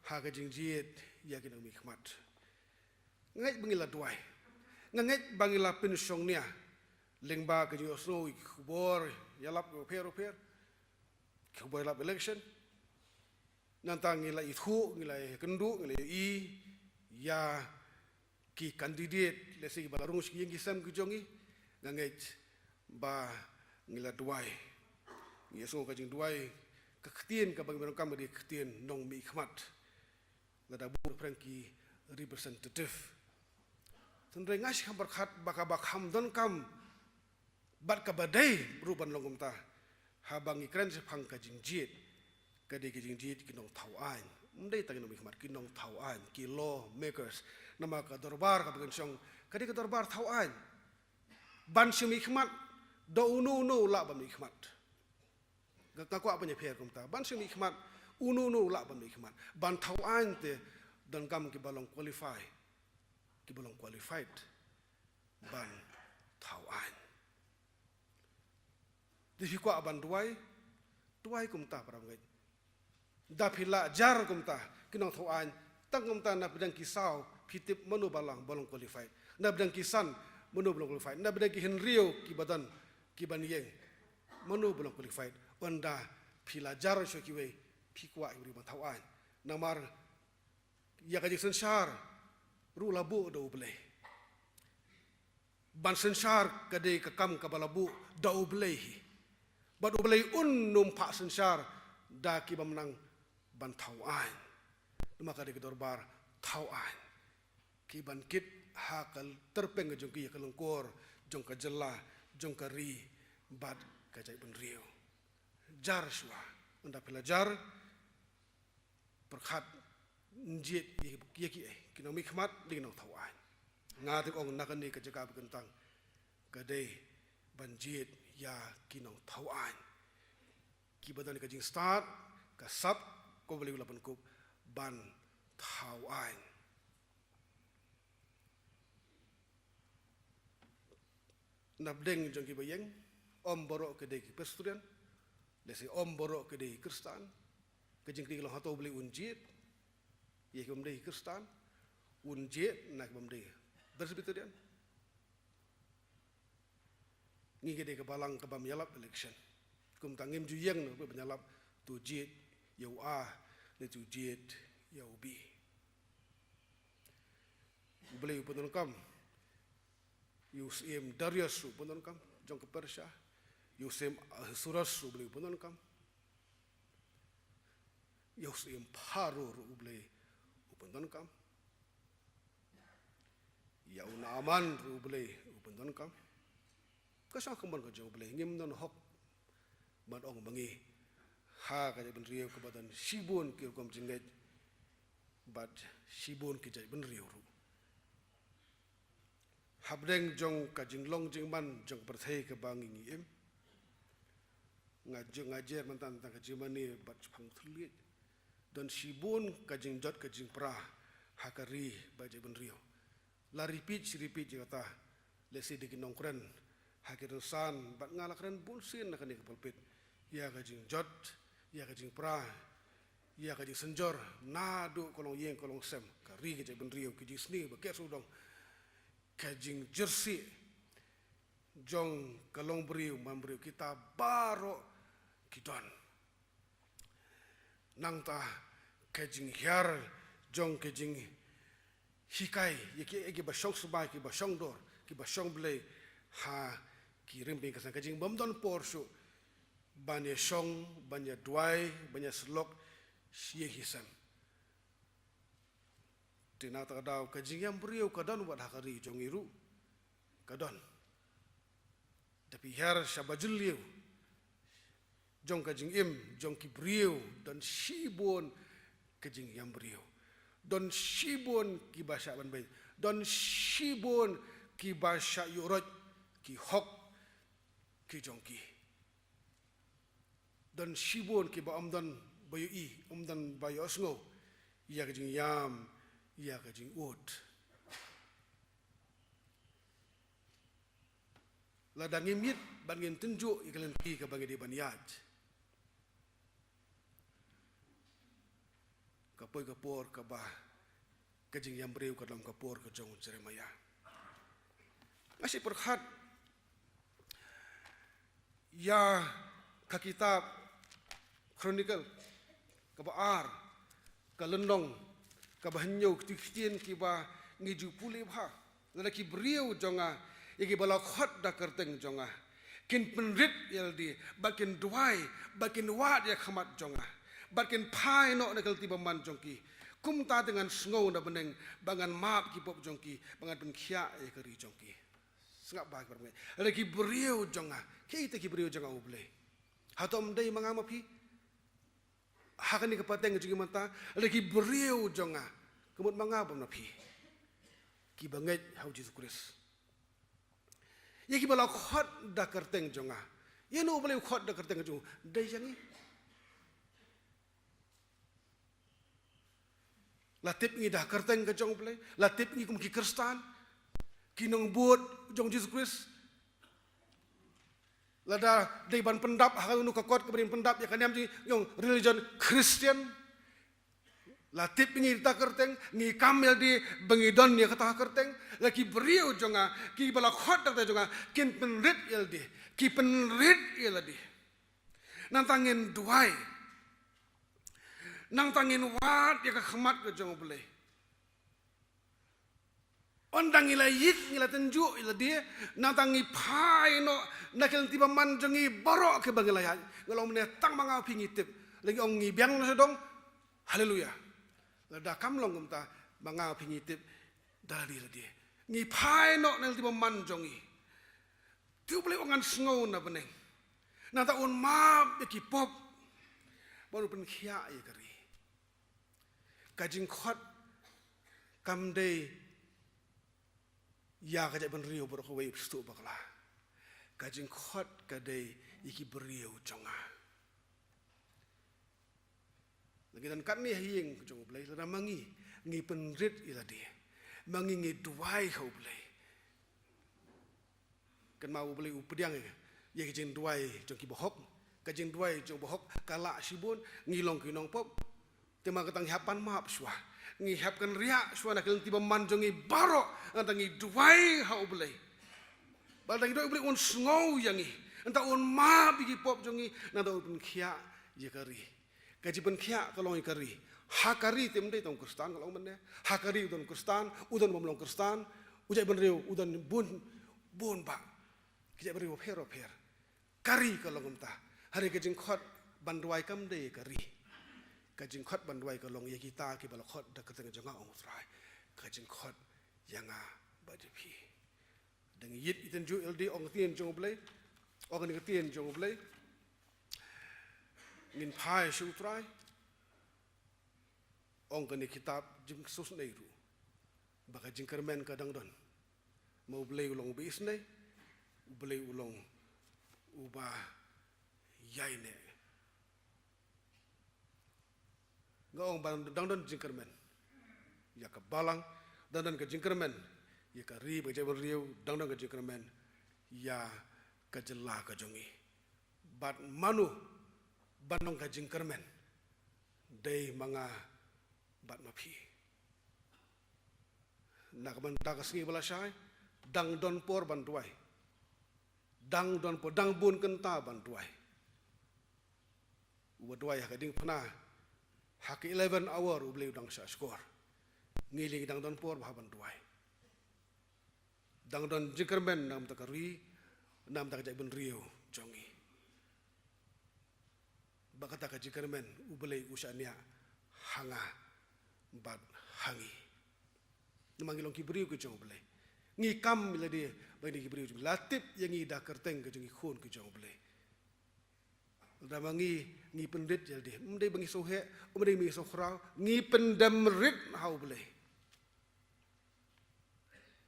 ha ka jingjied ïa ki nongmihkhmat. Nga ngeit ba ngi la duwai, nga ngeit ba ngi la pynshongnia lyngba ka jingïohsngew ïa ki khubor ïalap bapher bapher, ki khubor ïalap election. Nangta ngi la ithuh, ngi la ïakynduh, ngi la ïohi ïa ki candidate, lehse kiba la rung sha ki ïing ki sem ki jong ngi. Nga ngeit ba ngi la duwai, ngi ïohsngew ka jingduwai, ka ktien kaba ngi donkam ka dei ka ktien nongmihkhmat, lada bun pyrshang ki representative. Hynrei nga shym kham pyrkhat ba kaba kham donkam bad kaba dei ruh ban long kumta, haba ngi kren shaphang ka jingjied, ka dei ka jingjied ki nongthaw aiñ. Ym dei tang ki nongmihkhmat, ki nongthaw aiñ, ki law makers. Namar ka dorbar kaba ngi shong ka dei ka dorbar thaw aiñ. Ban shu mihkhmat, da uno uno u lah ban mihkhmat. Nga, nga kwah ban ïapher kumta. Ban shu mihkhmat, uno uno u lah ban mihkhmat. Ban thaw aiñ te donkam kiba long qualify, kiba long qualified ban thaw aiñ. Te phi kwah ban duwai, duwai kumta, para bangeit. Da phi la jar kumta ki nongthaw aiñ, tang kumta na pdeng ki saw phi tip mano ba long, ba long qualified. Na pdeng ki san mano ba long qualified. Na pdeng ki hynriew kiba don, kiban ïeng, mano ba long qualified. Ynda phi la jar shuwa kiwei, phi kwah ïa u briew ban thaw aiñ. Namar ïa ka jingsynshar ruh la buh da U Blei. Ban synshar ka dei ka kam kaba la buh da U Blei hi. Bad U Blei un ym phah synshar da ki bym nang ban thaw aiñ. Namar ka dei ka dorbar thaw aiñ, ki ban kit ha ka tyrpeng ka jong ki ïa ka lyngkor jong ka jylla, jong ka ri bad ka jaitbynriew. Jar shuwa. Ynda phi la jar, pyrkhat, jied ïa ki, ïa ki, eh, ki nongmihkhmat, ki nongthaw aiñ. Nga te ong na kane ka jaka ba kyntang ka dei ban jied ïa ki nongthaw aiñ, kiba don ka jingstad, ka sap, ko bali u la pynkup ban thaw aiñ. Na pdeng jong kiba ïeng, ym baroh ki dei ki Presbyterian, lehse ym baroh ki dei ki Khristan. Ka jingkylli ka long, hato U Blei un jied ïa ki bym dei ki Khristan? Un jied na ki bym dei Presbyterian? Ngi ka dei ka balang ka bym ïalap election. Kumta ngim ju ïeng na U Blei ban ïalap, to jied ïa u A, ne to jied ïa u B. U Blei u pyndonkam ïa u syiem Darius ruh u pyndonkam jong ka Persia, ïa u syiem Ahasuerus ruh U Blei u pyndonkam, ïa u syiem Pharaoh ruh U Blei u pyndonkam, ïa u Naaman ruh U Blei u pyndonkam. Ka shong ha ka mon ka jong U Blei, ngim don hok ban ong ma ngi ha ka jaitbynriew kaba don shibun ki rukom jingngeit bad shibun ki jaitbynriew ruh. Hapdeng jong ka jinglong jingman jong ka pyrthei kaba ngi ngi im, nga ju-, nga jer mynta tang ka Germany bad shaphang thylliej. Don shibun ka jingjot ka jingpra ha ka ri bad jaitbynriew. La repeat shi repeat ïa kata, lehse da ki nongkren ha ki rynsan, bad nga la kren bunsien na kane ka pulpit ïa ka jingjot, ïa ka jingpra, ïa ka jingsynjor naduh ka longïing ka longsem, ka ri ka jaitbynriew, ka jingsniew ba ker sawdong, ka jingjyrsieh jong ka longbriew manbriew, kita baroh ki don. Nangta ka jinghiar jong ka jinghikai ïa ki, ïa kiba shong sbai, kiba shong dor, kiba shong Blei ha ki rympei ka seng, ka jingbym don por shuh ban ïa shong, ban ïa duwai, ban ïa syllok sha ïing sha sem. Te na kata ka daw ka jingïam briew ka don wat ha ka ri jong ngi ruh. Ka don. Te phi hiar sha ba jylliew jong ka jingim jong ki briew, don shibun ka jingïam briew. Don shibun kiba shah ban beiñ. Don shibun kiba shah ïuh roit ki hok ki jong ki. Don shibun kiba ym don ba ïohi, ym don ba ïohsngew ïa ka jingïam, ïa ka jingud. Lada ngim ïit bad ngim tynjuh ïa ka lynti kaba ngi dei ban ïaid, ka poi ka por kaba ka jingïam briew ka long ka por ka jong u Jeremiah. Nga shu pyrkhat ïa ka kitab Chronicle kaba ar, ka lynnong kaba hynñiew, kito ki ktien kiba ngi ju pule bha. Lada ki briew jong nga, ïa kiba la khot da kyrteng jong nga, kin pynrit ïa lade, bad kin duwai, bad kin wad ïa ka khmat jong nga, bad kin phai noh na ka lynti bymman jong ki, kumta te ngan sngew na bneng, ba ngan map ki pop jong ki, ba ngan pynkhiah ïa ka ri jong ki. Sngap bha ki paralok. Lada ki briew jong nga, kiei te ki briew jong nga U Blei? Hato ym dei ma nga ma phi? Ha kane ka pateng jong ngi mynta, lada ki briew jong nga, ka mut ma nga bad ma phi, kiba ngeit ha u Jisu Khrist. Ïa kiba la khot da kyrteng jong nga. Ïa no U Blei u khot da kyrteng jong u? Dei ïa ngi. La tip ngi da kyrteng ka jong U Blei, la tip ngi kum ki Khristan, ki nongbud jong u Jisu Khrist. Lada dei ban pyndap ha kano ka kot kaba dei ban pyndap ïa ka niam jong ngi, ong religion Christian. La tip ngi da kyrteng, ngi kam ïa lade ba ngi don ïa kata ka kyrteng. La ki briew jong nga, kiba la khot da kyrteng jong nga, kin pynrit ïa lade, ki pynrit ïa lade. Nangta ngin duwai. Nangta ngin wad ïa ka khmat ka jong U Blei. Ynda ngi la ïit, ngi la tynjuh ïa lade, nangta ngi phai noh na ka lynti bymman jong ngi baroh kiba ngi la ïaid. Nga long mynne tang ma nga phi ngi tip. Lada ngi ong ngi biang noh sha dong. Haleluya. Lada kam long kumta, ma nga phi ngi tip da lade lade. Ngi phai noh na ka lynti bymman jong ngi. Te U Blei u ong ngan sngew na bneng. Nangta un map ïa ki pop. Bad un pynkhiah ïa ka ri. Ka jingkhot kam dei ïa ka jaitbynriew baroh kawei, u phi sdang bakla. Ka jingkhot ka dei ïa ki briew jong nga. Lada ngi don katne ha ïing jong U Blei, lada ma ngi ngi pynrit ïa lade, ma ngi ngi duwai ha U Blei. Kynmaw U Blei u pdiang ïa ka jingduwai jong ki bahok. Ka jingduwai jong bahok ka lah shibun, ngi long ki nongpop. Te ma kata ngi hap pan map shuwa. Ngi hap kynriah shuwa na ka lynti bymman jong ngi baroh, nangta ngi duwai ha U Blei. Bad lada ngi duwai U Blei un sngew ïa ngi. Nangta un map ïa ki pop jong ngi, nangta un pynkhiah ïa ka ri. Ka jingpynkhiah ka long ïa ka ri. Ha ka ri te ym dei tang u Khristan, nga la ong mynne. Ha ka ri u don Khristan, u don bym long Khristan, u jaitbynriew u don bun, bun bah. Ki jaitbynriew bapher bapher. Ka ri ka long kumta. Hynrei ka jingkhot ban duwai kam dei ïa ka ri. Ka jingkhot ban duwai ka long ïa kita kiba la khot da ka kyrteng jong nga, ong U Trai. Ka jingkhot ïa nga bad ïa phi. Dang ïit ïa ka tynjuh ïa lade, ong ka ktien jong U Blei, ong kane ka ktien jong U Blei. Ngin phai sha U Trai. Ong kane ka kitab Jingkyrkhu Snei ruh ba ka jingkyrmen ka dang don. Ma U Blei u long uba isnei, U Blei u long uba ïaineh. Nga ong ba dang don jingkyrmen ïa ka balang, dang don ka jingkyrmen ïa ka ri bad ka jaitbynriew, dang don ka jingkyrmen ïa ka jylla ka jong ngi. Bad mano ban long ka jingkyrmen? Dei ma nga bad ma phi. Na ka bynta ka sngi ba la shai, dang don por ban duwai. Dang don por, dang bun kynta ban duwai. Uba duwai ha ka diengphna ha ka eleven hour, U Blei u dang shahshkor. Ngi lei ngi dang don por bha ban duwai. Dang don jingkyrmen na ka bynta ka ri, na ka bynta ka jaitbynriew jong ngi. Ba kata ka jingkyrmen U Blei u shaniah ha nga bad ha ngi. Namar ngi long ki briew ki jong U Blei. Ngi kam ïa lade ba ngi dei ki briew jong U Blei. La tip ïa ngi da ka kyrteng ka jong ki khun ki jong U Blei. Lada ma ngi, ngi pynrit ïa lade, ym dei ba ngi sngewheh, ym dei ba ngi sngewkhraw, ngi pyndem rit ha U Blei.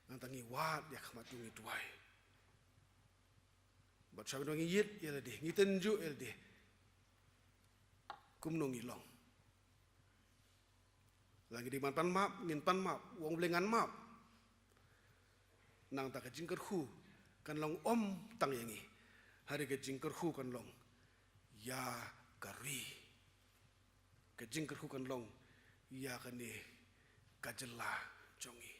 Nangta ngi wad ïa ka khmat jong U Blei, ngi duwai. Bad sha ba ngi ïit ïa lade, ngi tynjuh ïa lade. Kumno ngi long? Lada ngi dei ban pan map, ngin pan map, u ong U Blei ngan map. Nangta ka jingkyrkhu kan long ym tang ïa ngi, hynrei ka jingkyrkhu kan long ïa ka ri. Ka jingkyrkhu kan long ïa kane ka jylla jong ngi.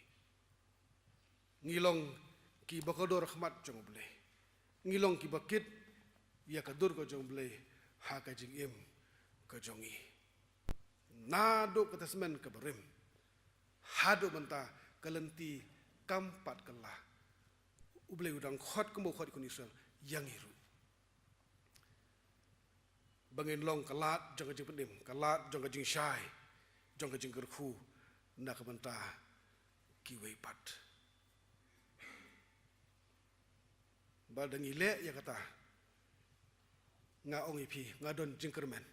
Ngi long kiba kordor ha khmat jong U Blei. Ngi long kiba kit ïa ka dur ka jong U Blei ha ka jingim ka jong ngi. Naduh ka Testament kaba rim haduh mynta, ka lynti kam pat kylla. U Blei u dang khot kumba u khot ïa ki khun Israel, ïa ngi ruh. Ba ngin long ka lad jong ka jingpynim, ka lad jong ka jingshai, jong ka jingkyrkhu na ka bynta kiwei pat. Ba lada ngi leh ïa kata, nga ong ïa phi, nga don jingkyrmen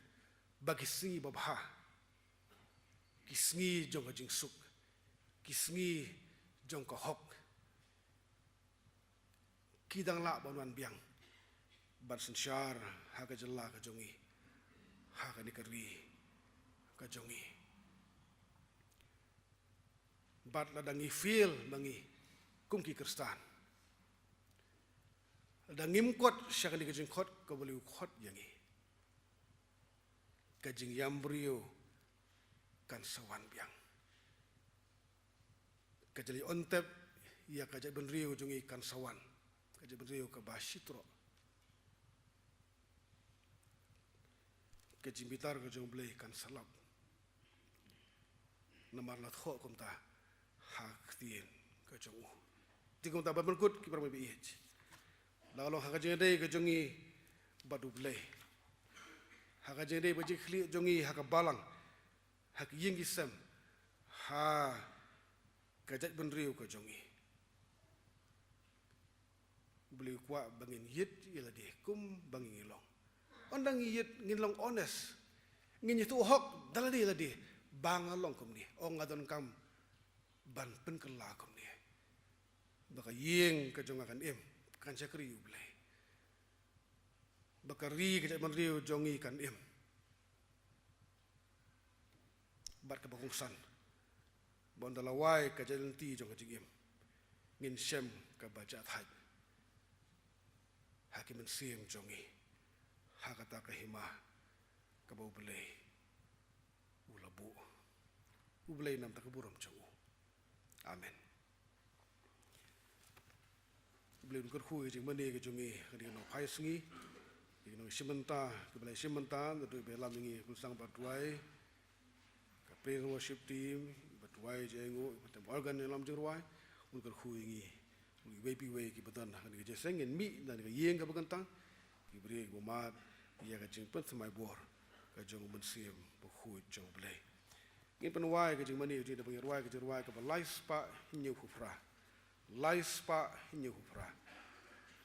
ba ki sngi babha, ki sngi jong ka jingsuk, ki sngi jong ka hok, ki dang lah ban wan biang ban synshar ha ka jylla ka jong ngi, ha kane ka ri ka jong ngi. Bad lada ngi fail ma ngi kum ki Khristan, lada ngim kot sha kane ka jingkhot kaba U Blei u khot ïa ngi, ka jingïam briew kan sa wan biang. Ka jingïontep ïa ka jaitbynriew jong ngi kan sa wan, ka jaitbynriew kaba shitroh. Ka jingbitar ka jong U Blei kan sa lap. Namar la thoh kumta ha ka ktien ka jong u. Te kumta ban pynkut, ki para bangeit, la long ha ka jingïadei ka jong ngi bad U Blei, ha ka jingïadei bad jingkhlieh jong ngi ha ka balang, ha ka ïing ki sem, ha ka jaitbynriew ka jong ngi. U Blei u kwah ba ngin ïit ïa lade kumba ngi ngi long. Ynda ngi ïit, ngin long honest, ngin ïathuh hok da lade lade, ba nga long kumne, ong, nga donkam ban pynkylla kumne, ba ka ïing ka jong nga kan im, kan shakri U Blei, ba ka ri, ka jaitbynriew jong ngi kan im. Bad kaba kongsan, ba ynda la wai ka jingïaid lynti jong ka jingim, ngin shem kaba jahthait ha ki mynsiem jong ngi, ha kata ka hima kaba U Blei u la buh. U Blei nam ta ka burom jong u. Amen. U Blei un kyrkhu ïa ka jingmane ka jong ngi, ka dei ka nongphai sngi, ïa ka nongshim bynta, ka ba la shim bynta, naduh ba ïalam ïa ngi, Khun Sang Bah Duwai, ka praise and worship team, Bah Duwai Jaiñnguh, ka tem organ ïalam jingrwai, un kyrkhu ïa ngi, un ïa iwei pa iwei ki ba don ha kane ka jingïaseng, ngin mih na ka ïing kaba kyntang, ki briew ki ba mad ïa ka jingpynthymmai bor ka jong u Mynsiem Bakhuid jong U Blei. Ngin pynwai ka jingmane jong ngi da ba ngin rwai ka jingrwai kaba lai spah hynñiew phew phra. Lai spah hynñiew phew phra.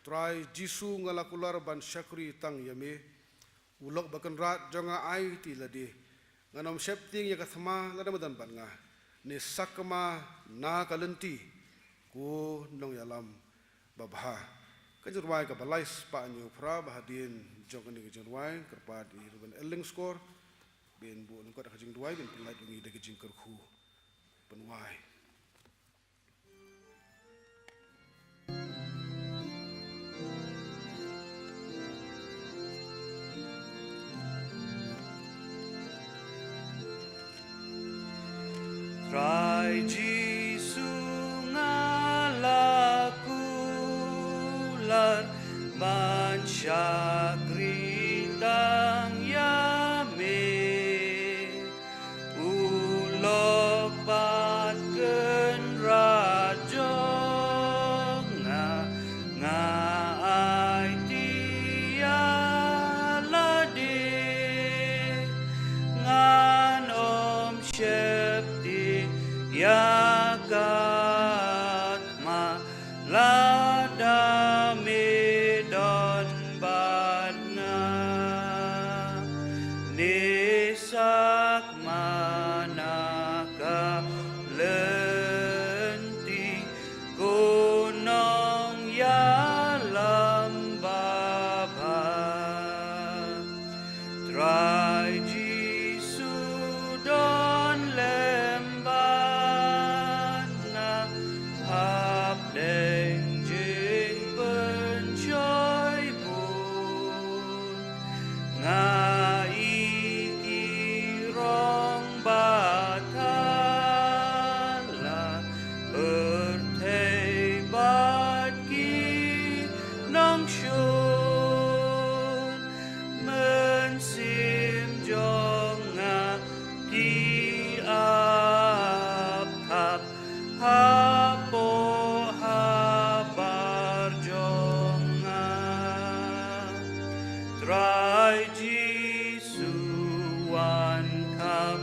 Trai Jisu, nga la kular ban shakri tang ïa me. U lok ba kynrad jong nga, ai ti lade. Ngan ym sheptieng ïa ka thma lada madan bad nga. Ne sakma na ka lynti, ko nongïalam babha. Ka jingrwai kaba lai spah hynñiew phew phra ba hadien jong kane ka jingrwai, kyrpad ïa i Reverend L. Lyngskor ban buh lyngkot ka jingduwai, ban pynlait ïa ngi da ka jingkyrkhu. Pynwai. Trai Jisu, nga la kular ban shakri tang ïa me. U lok bad kynrad jong nga, nga aiti ïa lade. Ngan ym sheptieng ïa ka thma lada me don bad nga. Ne sakma na ka lynti, ko nongïalam babha. Trai Jisu, don lem bad nga hapdeng jingpynshoi bun. Nga i ki rong ba thala, pyrthei bad ki nongshun. Mynsiem jong nga ki ap thap hapoh habar jong nga. Trai Jisu, wan kham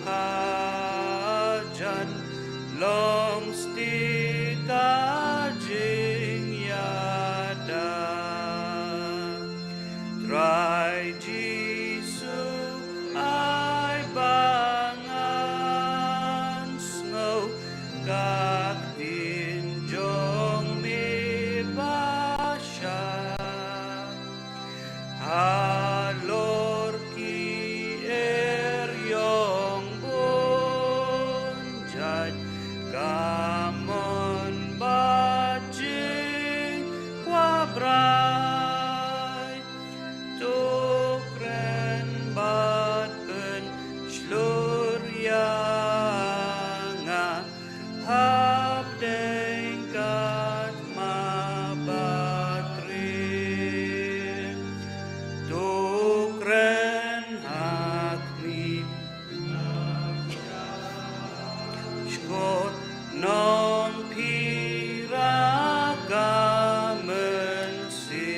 hajan, long stet ka jingïada. Trai Jisu, ai ba ngan sngew ka ktien jong me ba shai. Halor ki eriong bun jait, ka mon bad jingkwah brai. To kren bad pynshlur ïa nga hapdeng ka thma ba triem. To kren ha khmih, skhot, nongpyni ka mynsiem.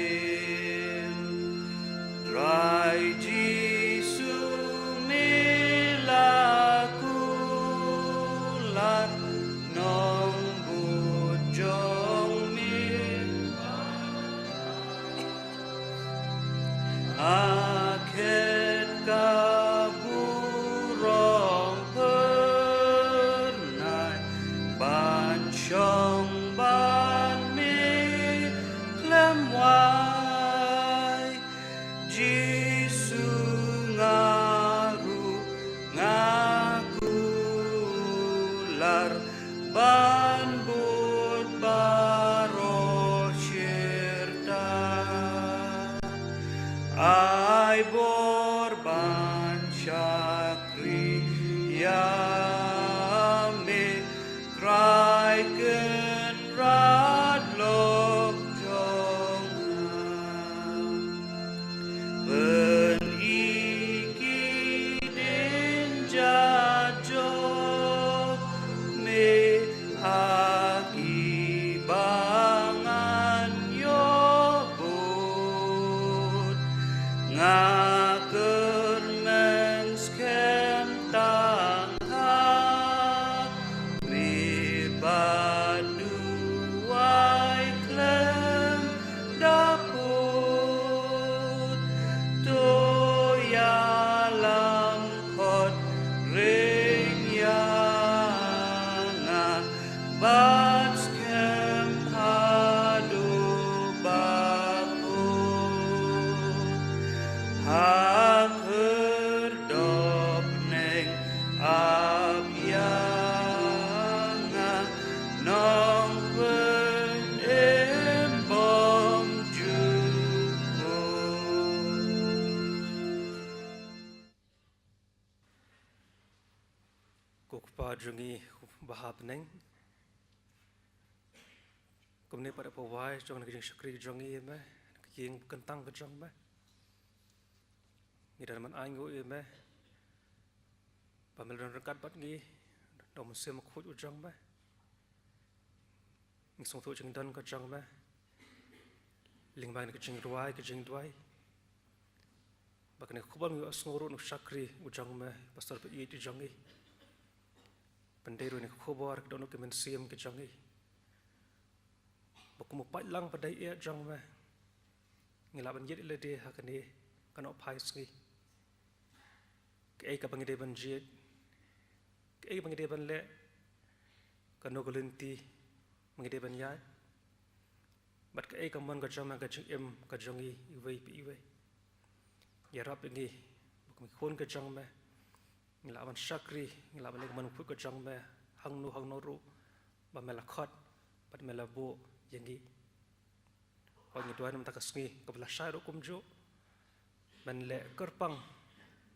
Trai Jisu, me la kular, nongbud jong me. Akhet ka burom phyrnai, ban shong bad me khlem wai. Jisu, nga ruh nga kular ban bud baroh shirta. Ai bor ban shakri ïa me, Trai Kynrad lok jong nga. Pyni ki dynjat jong me ha Ko Kpa jong ngi ba ha bneng, kumne pat ha pawai jong ka jingshakri jong ngi ïa me, ka ïing kyntang ka jong me, ngi don ban ai nguh ïa me ba me la don ryngkat bad ngi da u Mynsiem Bakhuid u jong me. Ngi sngewthuh jingdon ka jong me lyngba ka jingrwai, ka jingduwai. Ba kane ka khubor ngi ïohsngew ruh na u shakri u jong me, pastor ba ïeit u jong ngi, ban dei ruh na ka khubor ka dohnud ka mynsiem ka jong ngi. Ba kum u paidlang ba dei ïa jong me, ngi lah ban ïeit ïa lade ha kane ka nohphai sngi. Kaei kaba ngi dei ban jied, kaei kaba ngi dei ban leh, kano ka lynti ba ngi dei ban ïaid, bad kaei ka mon ka jong me, ka jingim ka jong ngi iwei pa iwei. Ïarap ïa ngi ba kum ki khun ka jong me, ngi lah ban shakri, ngi lah ban leh ka mon bakhuid ka jong me hangno hangno ruh ba me la khot bad me la buh ïa ngi. Ko ngi duwai na mynta ka sngi kaba lashai ruh kumjuh, men leh kyrpang,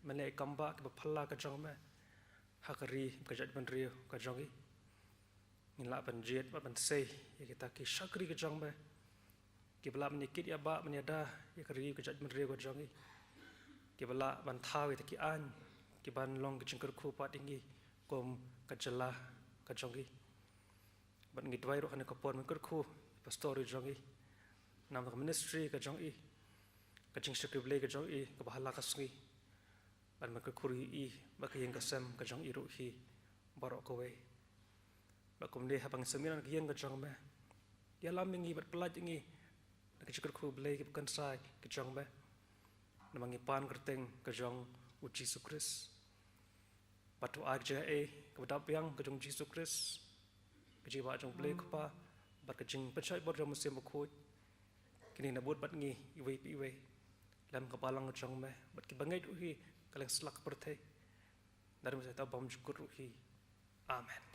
men leh kam ba kiba phylla ka jong me ha ka ri, ka jaitbynriew ka jong ngi. Ngin lah ban jied bad ban sei ïa kita ki shakri ka jong me, kiba lah ban ïakit ïabah, ban ïada ïa ka ri, ka jaitbynriew ka jong ngi, kiba lah ban thaw ïa kita ki aiñ kiban long ka jingkyrkhu pat ïa ngi kum ka jylla ka jong ngi. Bad ngi duwai ruh ha kane ka por, men kyrkhu ïa i pastor jong ngi, namar ka ministry ka jong i, ka jingshakri Blei ka jong i kaba ha la ka sngi. Bad men kyrkhu ruh ïa i bad ka ïing ka sem ka jong i ruh hi baroh kawei. Bad kumne haba ngi sngewmih na ka ïing ka jong me, ïalam ïa ngi bad pyllait ïa ngi na ka jingkyrkhu Blei kaba kynsai ka jong me, namar ngi pan kyrteng ka jong u Jisu Khrist. Bad to ai ka jingaiei kaba dap biang ka jong u Jisu Khrist, ka jingïabah jong u Blei Kpa, bad ka jingpynshoi bor jong u Mynsiem Bakhuid, kine na bud bad ngi iwei pa iwei, lem ka balang ka jong me bad kiba ngeit ruh hi ka lyngslak pyrthei. Ngi ïa kyrmen sa ïa uta u bymjukut ruh hi. Amen.